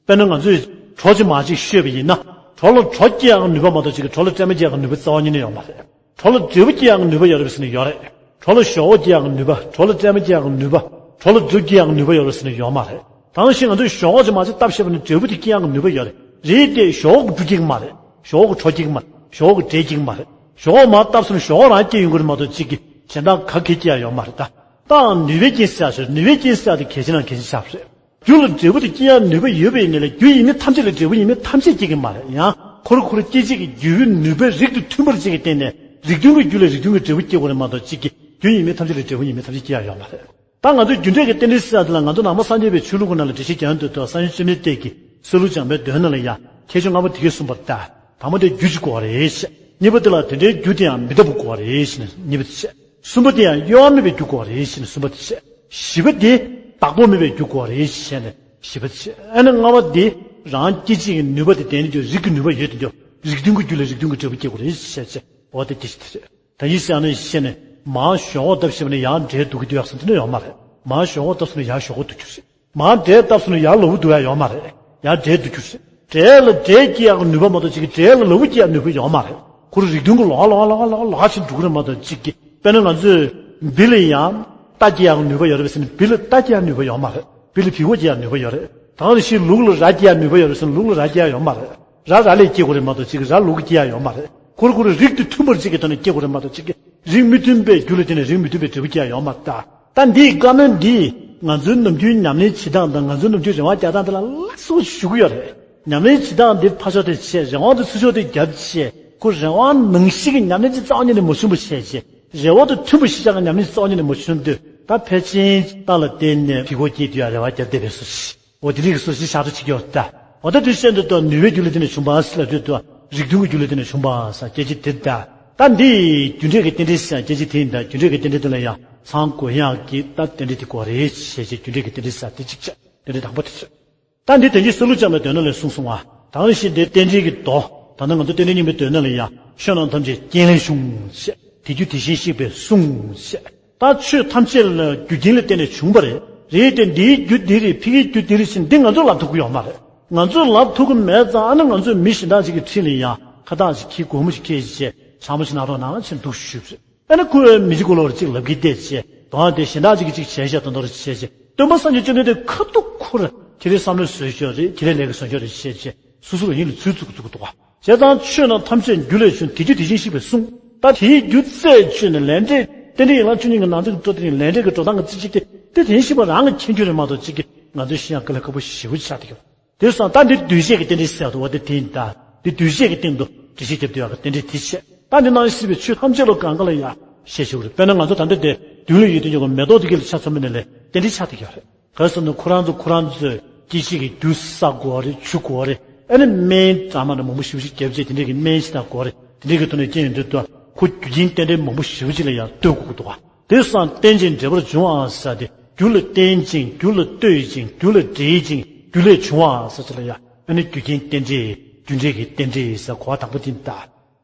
དཔེར་ན་ང་ཚོས་གྲོ་ཅིག་མར་ཅིག་བཤོས་པ་ཡིན་ན། གྲོ་ལ་གྲོ་སྐྱེ་ཡག་ནུས་པ་མ་གཏོགས་ཅིག་གི་གྲོ་ལ་སྲན་མ་སྐྱེ་ཡག་ནུས་པ་རྩ་བ་ཉིད་ནས་ཡོད་མ་རེད། གྲོ་ལ་འབྲས་བུ་སྐྱེ་ཡག་ནུས་པ་ཡོད་རེད་ཟེར་ནས་ཡོད་རེད། གྲོ་ལ་ཞོག་ཁོག་སྐྱེ་ཡག་ནུས་པ། གྲོ་ལ་སྲན་མ་སྐྱེ་ཡག་ནུས་པ། གྲོ་ལ་འབྲས་སྐྱེ་ཡག་ནུས་པ་ཡོད་རེད་ཟེར་ནས་ཡོད་མ་རེད། ད་ག་ནང་བཞིན་ང་ཚོས་ཞོག་ཁོག་ཅིག་མར་ཅིག་བཏབ་བཞག་པ་ན་འབྲས་བུ་དེ་སྐྱེ་ཡག་གི་ནུས་པ་ཡོད་རེད། རེད་དེ་ཞོག་ཁོག་གི་འབྲས་སྐྱེ་གི་མ་རེད། ཞོག་ཁོག་གི་གྲོ་སྐྱེ་གི་མ་རེད། ཞོག་ཁོག་གི་འབྲས་སྐྱེ་གི་མ་རེད། ཞོག་ཁོག་མར་བཏབ་སོང་ན་ཞོག་ཁོག་རང་སྐྱེ་ཡོང་གི་རེད་མ་གཏོགས་གཅིག་གི་གཞན་དག་ག་གེ་སྐྱེ་ཡག་ཡོད་མ་རེད་ད། ད་ནུས་པའི་རྐྱེན་ཟེར་ཡག་ཞིག་རེད། ནུས་པའི་རྐྱེན་ཟེར་ཡག་དེ་གལ་ཆེ་ན་གལ་ཆེ་ཆགས་པ་རེད། རྒྱུ་ལ་འབྲས་བུ་དེ་སྐྱེ་ཡག་ནུས་པ་ཡོད་པའི་ཡིན་ནའི་ལས། རྒྱུ་ཡིན་མིན་ཐམས་ཅད་ལས་འབྲས་བུ་ཡིན་མིན་ཐམས་ཅད་སྐྱེ་གི་མ་རེད། ཡང་ཁོ་རང་ཁོ་རང་སྐྱེད་བྱེད་ཀྱི་རྒྱུའི་ནུས་པའི་རིགས་དེ་མཐུན་པར་བྱེད་ཀྱི་སྟེང་ནས། རིགས་མཐུན་གྱི་རྒྱུ་ལས་རིགས་མཐུན་གྱི་འབྲས་བུ་སྐྱེ་དགོས་རེད་མ་གཏོགས། གཅིག་གིས་རྒྱུ་ཡིན་མིན་ཐམས་ཅད་ལས་འབྲས་བུ་ཡིན་མིན་ཐམས་ཅད་སྐྱེ་ཡག་ཡོད་མ་རེད། ད་ང་ཚོས་རྒྱུ་འབྲས་ཀྱི་རྟེན་འབྲེལ་ཟེར་ཡག་དེ་ལ། ང་ཚོ་ནང་པ་སངས་རྒྱས་པའི་ཆོས་ལུགས་ཀྱི་ནང་ལ་འགྲེལ་བཤད་རྒྱག་ཡོང་དུས། ད་སངས་རྒྱས་བཅོམ་ལྡན་འདས་ཀྱིས་སྲོལ་ལུགས་སྦྱངས་པའི་མདོའི་ནང་ལ་ཡང་ཁྱད་ཆོས་ལྔ་པོ་དེ་སྐད་གསུངས་པ་ལྟར། དང་པོ་དེ་རྒྱུ་གཅིག་དགོས་པ་རེད་ཞེས། གཉིས་པ་དེ་ལ་དེ་འདྲའི་རྒྱུ་དེ་ཡང་མི་ལྡབ་པ་དགོས་པ་རེད་ཞེས་ནས་གཉིས་པ་དེ་བཤད། གསུམ་པ་དེ་ཡང་གཡོ་བ་མེད་པའི་རྒྱུ་དགོས་པ་རེད་ཞེས་ནས་གསུམ་པ་དེ་བཤད། བཞི་པ་དེ་བདག་པོ་མེད་པའི་རྒྱུ་དགོས་པ་རེད་ཞེས་ནས་བཞི་པ་དེ་བཤད། ཨ་ནི་ལྔ་པ་དེ་རང་སྐྱེད་བྱེད་ཀྱི་ནུས་པ་དེ་ལྡན་ནས། རྒྱུ་རིགས་ཀྱི་ནུས་པ་ཡོད་དེ། རྒྱུ་རིགས་མཐུན་གྱི་རྒྱུ་ལས་རིགས་མཐུན་གྱི་འབྲས་བུ་སྐྱེ་དགོས་རེད་ཞེས་བཤད་བྱས། འོ་དེ་སྐད་ཆ་དེ་རེད། ད་ཡིན་ཟེར་ཡག་ནི་བཤད་ནས། མར་ཞོག་ཁོག་བརྡབས་ཞེས་པ་ནི་ཡར་འབྲས་ལྡུག་གི་འདུག་ཡག་ཟེར་དེ་ནི་ཡོད་མ་རེད། མར་ཞོག་ཁོག་བརྡབས་སོང་ན་ཡར་ཞོག་ཁོག་ལྡུག་རྒྱུ་རེད། མར་འབྲས་བརྡབས་སོང་ན་ཡར་ལ་འུར་ལྡུག་ཡག་ཡོད་མ་རེད། ཡར་འབྲས་ལྡུག་རྒྱུ་རེད། འབྲས་ལ་འབྲས་སྐྱེ་ཡག་གི་ནུས་པ་མ་གཏོགས་གཅིག་གིས་འབྲས་ལ་ལ་འུར་སྐྱེ་ཡག་ནུས་པ་ཡོད་མ་རེད། ཁོ་རང་རིགས་མཐུན་གྱི་ལོགས་ལོགས་ལོགས་ལོགས་ལོགས་ཕྱིན་འགྲོ་གི་རེད་མ་གཏོགས་གཅིག་གིས། དཔེར་ན་ང་ཚོས་འབུ་ལ་ཡང་རྟ་སྐྱེ་ཡག་གི་ནུས་པ་ཡོད་རེད་པས་ཟེར་ན། འབུ་ལ་རྟ་སྐྱེ་ཡག་ནུས་པ་ཡོད་མ་རེད། འབུ་ལ་བི་འོ་སྐྱེ་ཡག་ནུས་པ་ཡོད་རེད། ད་ག་ནང་བཞིན་ལུག་ལ་ར་སྐྱེ་ཡག་ནུས་པ་ཡོད་རེད་ཟེར་ན། ལུག་ལ་ར་སྐྱེ་ཡག་ཡོད་མ་རེད། ར་ར་ལས་སྐྱེ་དགོས་རེད་མ་གཏོགས་གཅིག་གིས་ར་ལུག་གིས་སྐྱེ་ཡག་ཡོད་མ་རེད། ཁོ་རང་ཁོ་རང་རིགས་དེ་མཐུན་པར་གཅིག་གི་ཐོག་ནས་སྐྱེ་དགོས་རེད་མ་གཏོགས་གཅིག་གིས། རིགས་མི་མཐུན་པའི་རྒྱུ་ལ་བརྟེན་ནས་རིགས་མི་མཐུན་པའི་འབྲས་བུ་སྐྱེ་ཡག་ཡོད་མ་རེད། ད་འདིའི་བཀའ་མོལ་འདིས་ང་ཚོའི་ནམ་རྒྱུན་ཉམས་ལེན་བྱེད་སྟངས་དང་། ང་ཚོའི་ནམ་རྒྱུན་རེ་བ་རྒྱག་སྟངས་དེ་ལ་སླར་གསོ་ཞུ་གི་ཡོད་རེད། ཉམས་ལེན་བྱེད་སྟངས་འདི་ཕར་ཕྱོགས་དེ་བྱས། རེ་བ་དེ་ཚུར་ཕྱོགས་དེ་བརྒྱབ་བྱས། ཁོ་རེ་བ་ནང་བཞིན་གྱི་ཉམས་ལེན་ཅིག་རྩ་བ་ཉིད་ནས་མ་བྱུང་བ་བྱས་བྱས། རེ་བ་དང་མཐུན་པ་ཞིག་ཆགས་ཀྱི་ཉམས་ལེན་ཅིག་རྩ་བ་ཉིད་ནས་མ་བྱུང་དུས། ད་ཕལ་ཆེར་རྟ་ལ་བརྟེན་ནས་བི་འོ་སྐྱེ་དུས་ཡང་རེ་བ་བརྒྱབ་བསྡད་པའི་བཟོ་ཞིག་འོ་དེ་རིགས་ཀྱི་སོ་སོའི་ཤ་ཚ་ཆེ་གི་ཡོད་ད། འོ་ད་དེ་བཤད་འདོད་དོ། ནུས་པའི་རྒྱུ་ལ་བརྟེན་ནས་བྱུང་བ་ཟེར་ལབ་དུས་དོ། རིགས་མཐུན་གྱི་རྒྱུ་ལ་བརྟེན་ནས་བྱུང་བ་ཟེར་སྐད་ཆ་དེ་ད། ད་འདི་རྒྱུ་འབྲས་ཀྱི་རྟེན་འབྲེལ་ཟེར་སྐད་ཆ་དེ་ཡིན་ད། རྒྱུ་འབྲས་ཀྱི་རྟེན་འབྲེལ་དེ་ལ་ཡང་ཚང་དགོས་ཡག་གི་ད་རྟེན་འབྲེལ་དེ་དགོས་རེད་ཞེས་བྱས། རྒྱུ་འབྲས་ཀྱི་རྟེན་འབྲེལ་ཟེར་དེ་གཅིག་བྱས། རྟེན་འབྲེལ་དང་པོ་དེ་བྱས། ད་འདི་དོན་གྱིས་སྲོལ་ལུགས་སྦྱངས་པའི་མདོའི་ནང་ལ་གསུངས་སོང་བ། ད་ག་ནང་བཞིན་དེ་རྟེན་འབྲེལ་གྱི་མདོ། ད་ནི་ང་ཚོ་རྟེན་འབྲེལ་རྙིང་པའི་མདོའི་ནང་ལ་ཡང་། ཆོས་རྣམས་ཐམས་ཅད་རྐྱེན་ལས་བྱུང་ཞེས། དེ་རྒྱུ་དེ་བཞིན་གཤེགས་པས་གསུངས་ཞེས། ད་ཆོས་ཐམས་ཅད་ལ་རྒྱུ་རྐྱེན་ལ་བརྟེན་ནས་བྱུང་བ་རེད། རེད་དེ་འདིའི་རྒྱུ་འདི་རེད། ཕ་གིའི་རྒྱུ་འདི་རེད་ཟེར་འདི་ང་ཚོས་ལབ་ཐུབ་ཀྱི་ཡོད་མ་རེད། ང་ཚོས་ལབ་ཐུབ་ཀྱི་མེད་ཙང་། ཨ་ནི་ང་ཚོས་མི་གཞན་དག་ཅིག་གི་འཁྲིས་ལ་ཡང་ཁ་བཏགས་ཅིག་འཁྱེར། སྒོར་མོ་ཅིག་འཁྱེར་བྱས། ཚང་མ་ཅིག་ནང་རོགས་གནང་ཟེར་འདུག་ཞུས་པ་རེད། ཨ་ནི་ཁོས་མི་གཅིག་གོ་ལོག་རེ་གཅིག་ལབ་ཀྱི་བསྡད་བྱས། དོན་དེ་གཞན་དག་ཅིག་གིས་ཅིག་བྱས་བྱས། དོན་དོ་རེ་བྱས་བྱས། སྟོན་པ་སངས་རྒྱས་བཅོམ་ལྡན་འདས་ཁ་ཐུག་ཁོ་རང་ཁྱེད་རའི་བསམ་བློའི་བཟོས་ཤོག་རེད། ཁྱེད་རའི་ལས་ཀ་བཟོ་ཤོག་རེད་བྱས་བྱས། སོ་སོ་རང་ཉིད་ལ་ཚུར་བཙུགས་བཙུགས་འདུག་བ། བྱས་ཙང་ཆོས་རྣམས་ཐམས་ཅད་རྒྱུ་ལས་བྱུང་། དེ་རྒྱུ་དེ་བཞིན་གཤེགས་པས་གསུངས། ད་དེའི་རྒྱུ་རྩད་གཅོད་ནས། ལས་འབྲས་རྟེན་འབྲེལ་ཡན་ལག་བཅུ་གཉིས་ཀྱི་ནང་དོན་གྱི་སྤྲོ་བསྡད་ནས། ལས་འབྲས་ཀྱི་འགྲོ་སྟངས་ཀྱི་རྩིས་གཅིག་དེ་དེ་བཞིན་གཤེགས་པ་རང་གིས་མཁྱེན་རྒྱུ་རེད་མ་གཏོགས་གཅིག་གིས་ང་ཚོས་ཤེས་ཡག་དཀའ་ལས་ཁག་པོ་ཞེ་པོ་ཆགས་བསྡད་ཀྱི་ཡོད། དེ་སོང་ཙང་ད་འདི་འདུས་བྱས་ཀྱི་རྟེན་འབྲེལ་ཟེར་བ་དེ་དེ་ཡིན་ད། འདི་འདུས་བྱས་ཀྱི་སྟེང་དུ་འགྲེལ་བཤད་རྒྱབ་བསྡད་ཡག་གི་རྟེན་འབྲེལ་དེ་བྱས། ད་འདི་ནང་བཞིན་སྲིད་པའི་ཆོས་ཐམས་ཅད་ལ་གང་ག་ལ་ཡང་བཤད་ཆོག་གི་རེད། དཔེར་ན་ང་ཚོ་ད་ལྟ་དེ་མདུན་ལ་ཡོད་དུས་ཀྱང་མེ་ཏོག་དེ་གི་ལ་ཆ་མཚོན་པ་ནས་ལས་རྟེན་འབྲེལ་ཆགས་བསྡད་ཀྱི་ཡོད་རེད། ག་རེ་ཟེར་ན་ཁོ་རང་ཚོ་ཁོ་རང་ཚོའི་སྐྱེད་བྱེད་ཀྱི་རྒྱུ་ཟ་དགོས་རེད། འཇུ་དགོས་རེད། ཨ་ནི་སྨན་འདྲ་མི་འདྲ་མང་པོ་ཞེ་པོ་ཞིག་བརྒྱབ་བྱས། དེ་འདྲའི་གི་སྨན་ཞིག་ད་དགོས་རེད། དེ་འདྲའི་གི་ཐོག་ནས་རྐྱེན་ཡོང་དུས་དུས་ཁོ་རྒྱུ་རྐྱེན་རྟེན་འབྲེལ་མང་པོ་ཞེ་པོ་ཅིག་ལ་ཡང་ལྟོས་དགོས་ཀྱི་འདུག་ག་དེ་སོང་ཙང་རྟེན་ཅིང་འབྲེལ་པར་འབྱུང་བ་ཟེར་དེ། རྒྱུ་ལ་བརྟེན་ཅིང་། རྒྱུ་ལ་ལྟོས་ཅིང་། རྒྱུ་ལ་འབྲེལ་ཅིང་། རྒྱུ་ལས་བྱུང་བ་ཟེར་ཅིག་ལ་ཡང་། ཨ་ནི་རྒྱུ་རྐྱེན་རྟེན་འབྲེལ། རྒྱུ་འབྲས་ཀྱི་རྟེན་འབྲེལ་ཟེར་གོ་བ་དང་པོ་དེ་ཡིན་ད།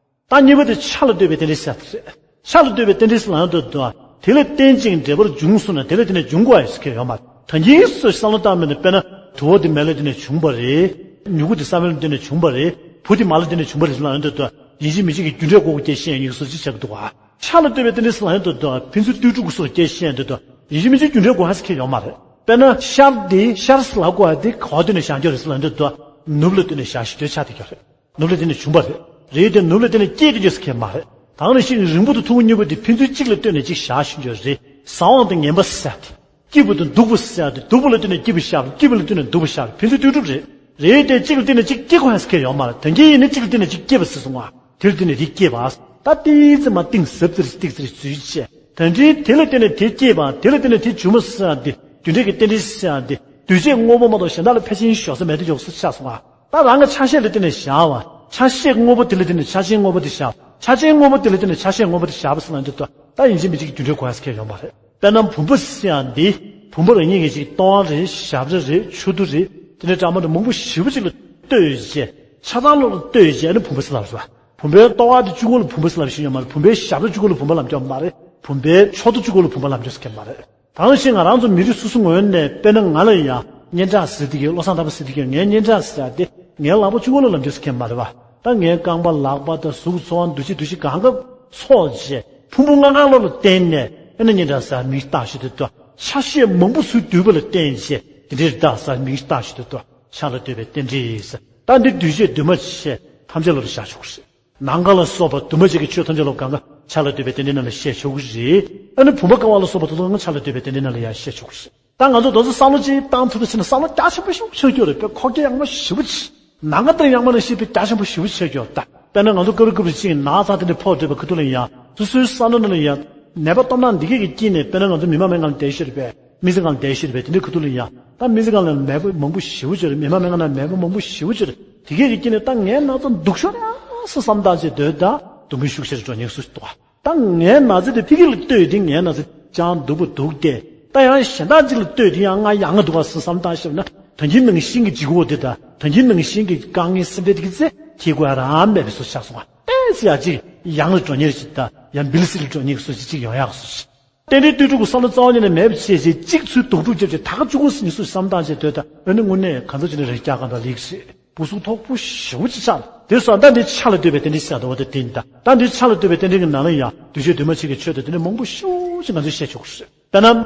ད་གཉིས་པ་དེ་ཆ་ལ་ལྟོས་པའི་རྟེན་འབྲེལ་ཟེར་དེ་རེད། ཆ་ལ་ལྟོས་པའི་རྟེན་འབྲེལ་ཟེར་ལབ་ཡོང་དུས་དུས། དེ་ལ་བརྟེན་ཅིང་འབྲེལ་པར་འབྱུང་གསུངས་ན། དེ་ལ་བརྟེན་ནས་འབྱུང་དགོས་ཡ་ཟེར་མཁན་ཡོད་མ་རེད། ད་གིན་སོ་བསམ་བློ་བཏང་མིན་ན། དཔེར་ན་དུ་བ་དེ་མེ་ལ་བརྟེན་ནས་བྱུང་བ་རེད། མྱུ་གུ་དེ་ས་བོན་ལ་བརྟེན་ནས་བྱུང་བ་རེད། བུ་དེ་མ་ལ་བརྟེན་ནས་བྱུང་བ་རེད་ཟེར་ལབ་ཡོང་དུས་དུས། ཡིན་གཅིག་མིན་གཅིག་གི་རྒྱུ་འབྲས་དགོས་ཀྱི་སྐད་ཆ་བཤད་ཡ་གཉིས་ཀ་སོ་སོ་ཅིག་ཆགས་ཀྱི་འདུག་ག་ཆ་ལ་ལྟོས་པའི་རྟེན་འབྲེལ་ཟེར་ལབ་ཡོང་དུས་དུས། ཕན་ཚུན་ལྟོས་གྲུབ་ཀྱི་སོ་སོ་སྐད་ཆ་བཤད་ཡོང་དུས་དུས། ཡིན་གཅིག་མིན་གཅིག་རྒྱུ་འབྲས་དགོས་ཡ་ཟེར་མཁན་ཡོད་མ་རེད། དཔེར་ན་ཤར་དེ་ཤར་ཟེར་ལབ་དགོས་ཡ་དེ་ག་པར་ལྟོས་ནས་བཞག་རྒྱུ་རེད་ཟེར་ལབ་ཡོང་དུས་དུས། ནུབ་ལ་ལྟོས་ནས་བཞག་ཤེས་རྒྱུ་ཆགས་བསྡད་ཀྱི་ཡོད་རེད། ནུབ་ལ་བརྟེན་ནས་བྱུང་བ་རེད། རེད་དེ་ནུབ་ལ་བརྟེན་ནས་སྐྱེས་ཀྱི་ཡོད་ཟེར་མཁན་མ་རེད། ད་ག་ནང་བཞིན་རིང་པོ་དང་ཐུང་ངུ་གཉིས་པོ་དེ་ཕན་ཚུན་གཅིག་ལ་ལྟོས་ནས་གཅིག་བཞག་ཤེས་རྒྱུ་རེད། ཟ་འོང་དང་ངན་པ་ཟེར་དེ། སྐྱིད་པོ་དང་སྡུག་པོ་ཟེར་དེ། སྡུག་པོ་ལ་ལྟོས་ནས་སྐྱིད་པོ་བཞག་སྐྱིད་པོ་ལ་ལྟོས་ནས་སྡུག་པོ་བཞག་ཕན་ཚུན་ལྟོས་གྲུབ་རེད། རེད་དེ་གཅིག་ལ་ལྟོས་ནས་གཅིག་སྐྱེ་དགོས་ཡ་ཟེར་མཁན་ཡོད་མ་རེད། ད་གིན་ཡིན་ན་གཅིག་ལ་ལྟོས་ནས་གཅིག་སྐྱེ་བ་ཟེར་སོང་ང་། དེ་ལ་ལྟོས་ནས་དེ་སྐྱེས་པ། ད་ཏིག་ཙམ་མ་གཏིང་ཟབ་ཙམ་ཏིག་ཙམ་འཛུལ་བྱས། ད་འདྲའི་དེ་ལ་ལྟོས་ནས་དེ་སྐྱེས་པ། དེ་ལ་ལྟོས་ནས་དེ་བྱུང་བ་ཟེར་ཡ་དེ། རྒྱུ་འབྲས་ཀྱི་རྟེན་འབྲེལ་ཟེར་ཡ་དེ། འདུས་བྱས་དངོས་པོ་མ་གཏོགས་གཞན་དག་ལ་ཕལ་ཆེར་འཇོག་ས་མེད་དུ་འཇོག་ས་ཆགས་སོང་ང་། ད་རང་གི་ཆ་ཤས་ལ་ལྟོས་ནས་བཞག་པ། ཆ་ཤས་དངོས་པོ་དེ་ལ་ལྟོས་ནས་ཆ་ཤས་དངོས་པོ་དེ་བཞག་ཆ་ཤས་དངོས་པོ་དེ་ལ་ལྟོས་ནས་ཆ་ཤས་དངོས་པོ་དེ་བཞག་པ་ཟེར་ན་འདི་ལྟོས། ད་ཡིན་གཅིག་མིན་གཅིག་རྒྱུ་འབྲས་དགོས་ཡ་ཟེར་མཁན་ཡོད་མ་རེད། དཔེར་ན་བུམ་པ་ཟེར་ཡ་འདི། བུམ་པ་རང་ཉིད་ཀྱི་ཅིག་སྟོང་བ་རེད། ཞབས་ར་རེད། ཆུ་རྡོ་རེད། དེ་འདྲའི་འདྲ་མི་འདྲ་མང་པོ་ཞེ་པོ་ཅིག་ལ་ལྟོས་བྱས། ཆ་ཚང་ལོག་ལ་ལྟོས་བྱས། ཨ་ནི་བུམ་པ་ཟེར་ལབ་པ་རེད། བུམ་པའི་ལྟོ་བ་དེ་གཅིག་པོ་ལ་བུམ་པ་ཟེར་ལབ་ཤེས་ཡོད་མ་རེད། བུམ་པའི་ཞབས་ར་གཅིག་པོ་ལ་བུམ་པ་ལབ་རྒྱུ་མ་རེད། བུམ་པའི་ཕྱོགས་བསྡུས་གཅིག་པོ་ལ་བུམ་པ་ལབ་རྒྱུ་ཟེར་མཁན་མ་རེད། ད་ག་ནང་བཞིན་ང་རང་ཚོ་མི་རིགས་སོ་སོའི་ངོས་ནས། དཔེར་ན་ང་ལ་ཡང་སྙན་གྲགས་ཟེར་དེ་གི། བློ་བཟང་དར་པོ་ཟེར་དེ་གི། ངའི་སྙན་གྲགས་ཟེར་ཡ་དེ་ངའི་ལག་པ་གཅིག་པོ་ལ་ལབ་རྒྱུ་ཟེར་མཁན་མ་རེད་པ། ད་ངའི་རྐང་པ་ལག་པ་དང་གཟུགས་ཚོར་བ་འདུ་ཤེས་འདུ་ཤེས་གང་ག་ཚོགས་བྱས། ཕུང་པོ་ལྔ་ལྔ་ལོག་ལ་བརྟེན་ནས། ཨ་ནི་སྙན་གྲགས་ཟེར་མིང་བཏགས་ཤིག་དེ་ལྟོས། ཆ་ཤས་མང་པོ་ཚུར་བསྡུས་པ་ལ་བརྟེན་བྱས། དེ་འདྲའི་རེད་ད་ཟེར་མིང་བཏགས་ཤིག་དེ་ལྟོས། ཆ་ལ་ལྟོས་པའི་རྟེན་འབྲེལ་ཟེར། ད་འདི་འདུས་བྱས་འདུས་མ་བྱས་ཐམས་ཅད་ལ་ལ་བཞག་ཆོག་གི་རེད། ནམ་མཁའ་ལ་སོགས་པ་འདུས་མ་བྱས་ཀྱི་ཆོས་ཐམས་ཅད་ལ་གང་ག་ཆ་ལ་ལྟོས་པའི་རྟེན་འབྲེལ་ནང་ལ་བཤད་ཆོག་གི་རེད། ཨ་ནི་བུམ་པ་ཀ་བ་ལ་སོགས་པ་དེ་ཚོ་ཡང་ཆ་ལ་ལྟོས་པའི་རྟེན་འབྲེལ་ནང་ལ་ཡང་བཤད་ཆོག་གི་རེད། ད་ང་ཚོ་དེ་ཚོ་བསམ་བློ་ཅིག་བཏང་ཐུབ་པ་བྱས་ན་བསམ་བློ་རྒྱ་ཆེན་པོ་ཞིག་ཆགས་ཀྱི་ཡོད་རེད། དཔེ་ཁོག་རྒྱ་ཡངས་པོ་ཞེ་པོ་ཅིག་ནམ་མཁའ་དང་ཡངས་པ་ནང་བཞིན་དཔེ་རྒྱ་ཆེན་པོ་ཞེ་པོ་ཆགས་ཀྱི་ཡོད་རེད། ད་དཔེར་ན་ང་ཚོ་སྐབས་རེ་སྐབས་རེ་ཅིག་ན་ཚ་དེ་འདྲ་ཕོག་འགྲོ་བའི་ཁ་ཐུག་ལ་ཡིན་ཡང་། སོ་སོའི་བསམ་བློ་ནང་ལ་ཡིན་ཡང་། ནད་པ་སྟོབས་ན་འདི་གས་ཀྱི་དཀྱིལ་ནས། དཔེར་ན་ང་ཚོ་མི་མང་སྨན་ཁང་ལ་བསྡད་ཤེས་རེད་པས། སྨན་རྩིས་ཁང་ལ་བསྡད་ཤེས་རེད་པས། དེ་འདྲའི་ཁ་ཐུག་ལ་ཡིན་ཡང་། ད་སྨན་རྩིས་ཁང་ལ་ནད་པ་མང་པོ་ཞེ་པོ་ཅིག་རེད། མི་མང་སྨན་ཁང་ན་ནད་པ་མང་པོ་ཞེ་པོ་ཅིག་རེད། དེ་གས་ཀྱི་དཀྱིལ་ནས་ད་ངའི་ན་ཚ་སྡུག་ཤོས་རེད་ཨ་སོ་བསམ་སྟངས་ཅིག་སྡོད་ད། སྡུག་བསྔལ་ཤུགས་ཆེ་རུ་འགྲོ་ཉེན་སུ་ཞིག་འདུག་ག་ད་ངའི་ན་ཚ་དེ་ཕ་གི་ལ་ལྟོས་ཏེ་ངའི་ན་ཚ་ཅང་སྡུག་པོ་འདུག་སྟེ། ད་ཡང་གཞན་དག་ཅིག་ལ་ལྟོས་ཏེ་ཡང་ང་ཡང་ང་འདུག་ག་སོ་བསམ་སྟངས་ཤིག་ན། ད་གིན་ནང་བཞིན་གྱི་འཇིགས་སྐུལ་དེ་དང་། ད་གིན་ནང་བཞིན་གྱི་དཀའ་ངལ་སེམས་ཁྲལ་དེ་གི་ཚེ་ཁྱེད་ཀོ་ཡ་རང་མེད་པའི་བཟོ་ཆགས་སོང་བ། ཏོག་ཙམ་ཡ་གཅིག་ཡང་ལ་འགྲོ་ཉེན་ཞིག་དང་། ཡང་བིལ་སི་ལ་འགྲོ་ཉེན་གྱི་བཟོ་ཞིག་ཅིག་ཡོང་ཡག་བཟོ་ཞིག་རྟེན་འབྲེལ་ལྟོས་གྲུབ་ཀྱི་བསམ་བློ་རྩ་བ་ཉིད་ནས་མེད་པ་བྱས་བྱས། གཅིག་ཚུར་དུག་སྦྲུལ་རྒྱབ་བྱས་ད་ག་བཅུག་གོ་ཟེར་ནས་སུ་བསམ་སྟངས་བྱས་སྡོད་ད། འོ་ན་དངོས་གནས་ག་ཚོད་ཅིག་ནས་རེ་རྒྱག་ག་འདྲ་ལིག་རེད། སྤུ་གསུམ་མཐོ་པོ་ཞེ་པོ་ཅིག་ཆགས། དེ་སོང་ད་འདི་ཆ་ལ་ལྟོས་པའི་རྟེན་འབྲེལ་ཟེར་དོ་བ་དེ་དེ་ཡིན་ད། ད་འདི་ཆ་ལ་ལྟོས་པའི་རྟེན་འབྲེལ་གྱི་ནང་ལ་ཡང་འདུས་བྱས་འདུས་མ་བྱས་ཀྱི་ཆོས་དང་དེ་འདྲ་མང་པོ་ཞེ་པོ་ཅིག་ང་ཚོས་བཤད་ཆོག་གི་རེད། དཔེར་ན།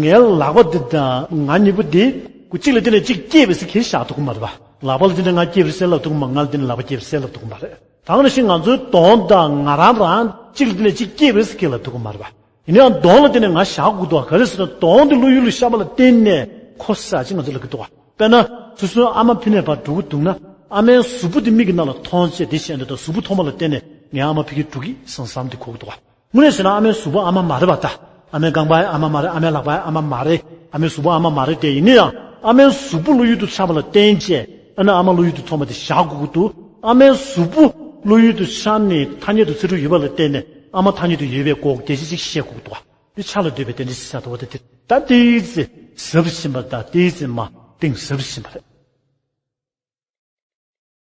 ངའི་ལག་པ་འདི་དང་ང་གཉིས་པོ་འདི། ཁོ་གཅིག་ལ་བརྟེན་ནས་གཅིག་སྐྱེས་པའི་ཟེར་ཁས་བཞག་ཐུབ་ཀྱི་མ་རེད་པ། ལག་པ་ལ་བརྟེན་ནས་ང་སྐྱེས་པ་རེད་ཟེར་ལབ་ཐུབ་ཀྱི་མ། ང་ལ་བརྟེན་ནས་ལག་པ་སྐྱེས་པ་རེད་ཟེར་ལབ་ཐུབ་ཀྱི་མ་རེད། ད་ག་ནང་བཞིན་ང་ཚོའི་གདོང་དང་ང་རང་རང་གཅིག་ལ་བརྟེན་ནས་གཅིག་སྐྱེས་པ་རེད་ཟེར་ཁས་ལབ་ཐུབ་ཀྱི་མ་རེད་པ། ཡིན་ན་ཡང་གདོང་ལ་བརྟེན་ནས་ང་བཞག་དགོས་འདུག་ག་ག་རེ་ཟེར་ན། གདོང་དེ་བློ་ཡུལ་ལ་ཤར་བ་ལ་བརྟེན་ནས་ཁོ་ས་ཅིག་ང་ཚོ་ལ་གི་འདུག་ག་དཔེར་ན། སོ་སོའི་ཨ་མ་ཕི་ནས་ཕར་འགྲོ་གི་འདུག་ན། ཨ་མའི་གཟུགས་པོ་དེ་མིག་གི་ནང་ལ་མཐོང་བྱས་དེ་བཤད་འདོད་དང་། གཟུགས་པོ་མཐོང་བ་ལ་བརྟེན་ནས་ངའི་ཨ་མ་ཕ་གིར་འགྲོ་གི་བསམ་བསམ་དེ་གོ་གི་འདུག་ག་དངོས་གནས་བྱས་ན་ཨ་མའི་གཟུགས་པོ་ཨ་མ་མ་རེད་པ་ད། ཨ་མའི་རྐང་པའི་ཨ་མ་མ་རེད། ཨ་མའི་ལག་པའི་ཨ་མ་མ་རེད། ཨ་མའི་གཟུགས་པོ་ཨ་མ་མ་རེད་དེ། ཡིན་ན་ཡང་ཨ་མའི་གཟུགས་པོ་བློ་ཡུལ་དུ་འཆར་བ་ལ་བརྟེན་བྱས། ཨ་ནི་ཨ་མ་བློ་ཡུལ་དུ་མཐོང་བ་དེ་བཞག་དགོས་ཀྱི་འདུག་ཨ་མའི་གཟུགས་པོ་བློ་ཡུལ་དུ་འཆར་ནས་ཐ་སྙད་དུ་ཚིག་འབྲུ་ཡོད་པ་ལ་བརྟེན་ནས་ཨ་མ་ཐ་སྙད་དུ་ཡོད་པའི་སྐོར་སྐད་ཆ་ཅིག་བཤད་དགོས་ཀྱི་འདུག་དེ་ཆ་ལ་འདོད་པའི་རྟེན་འབྲེལ་ཟེར་བ་དེ། ད་དེའི་ཚེ་ཟབ་ཕྱིན་པ་དང་དེའི་ཚེ་མ་གཏིང་ཟབ་ཕྱིན་པ་རེད།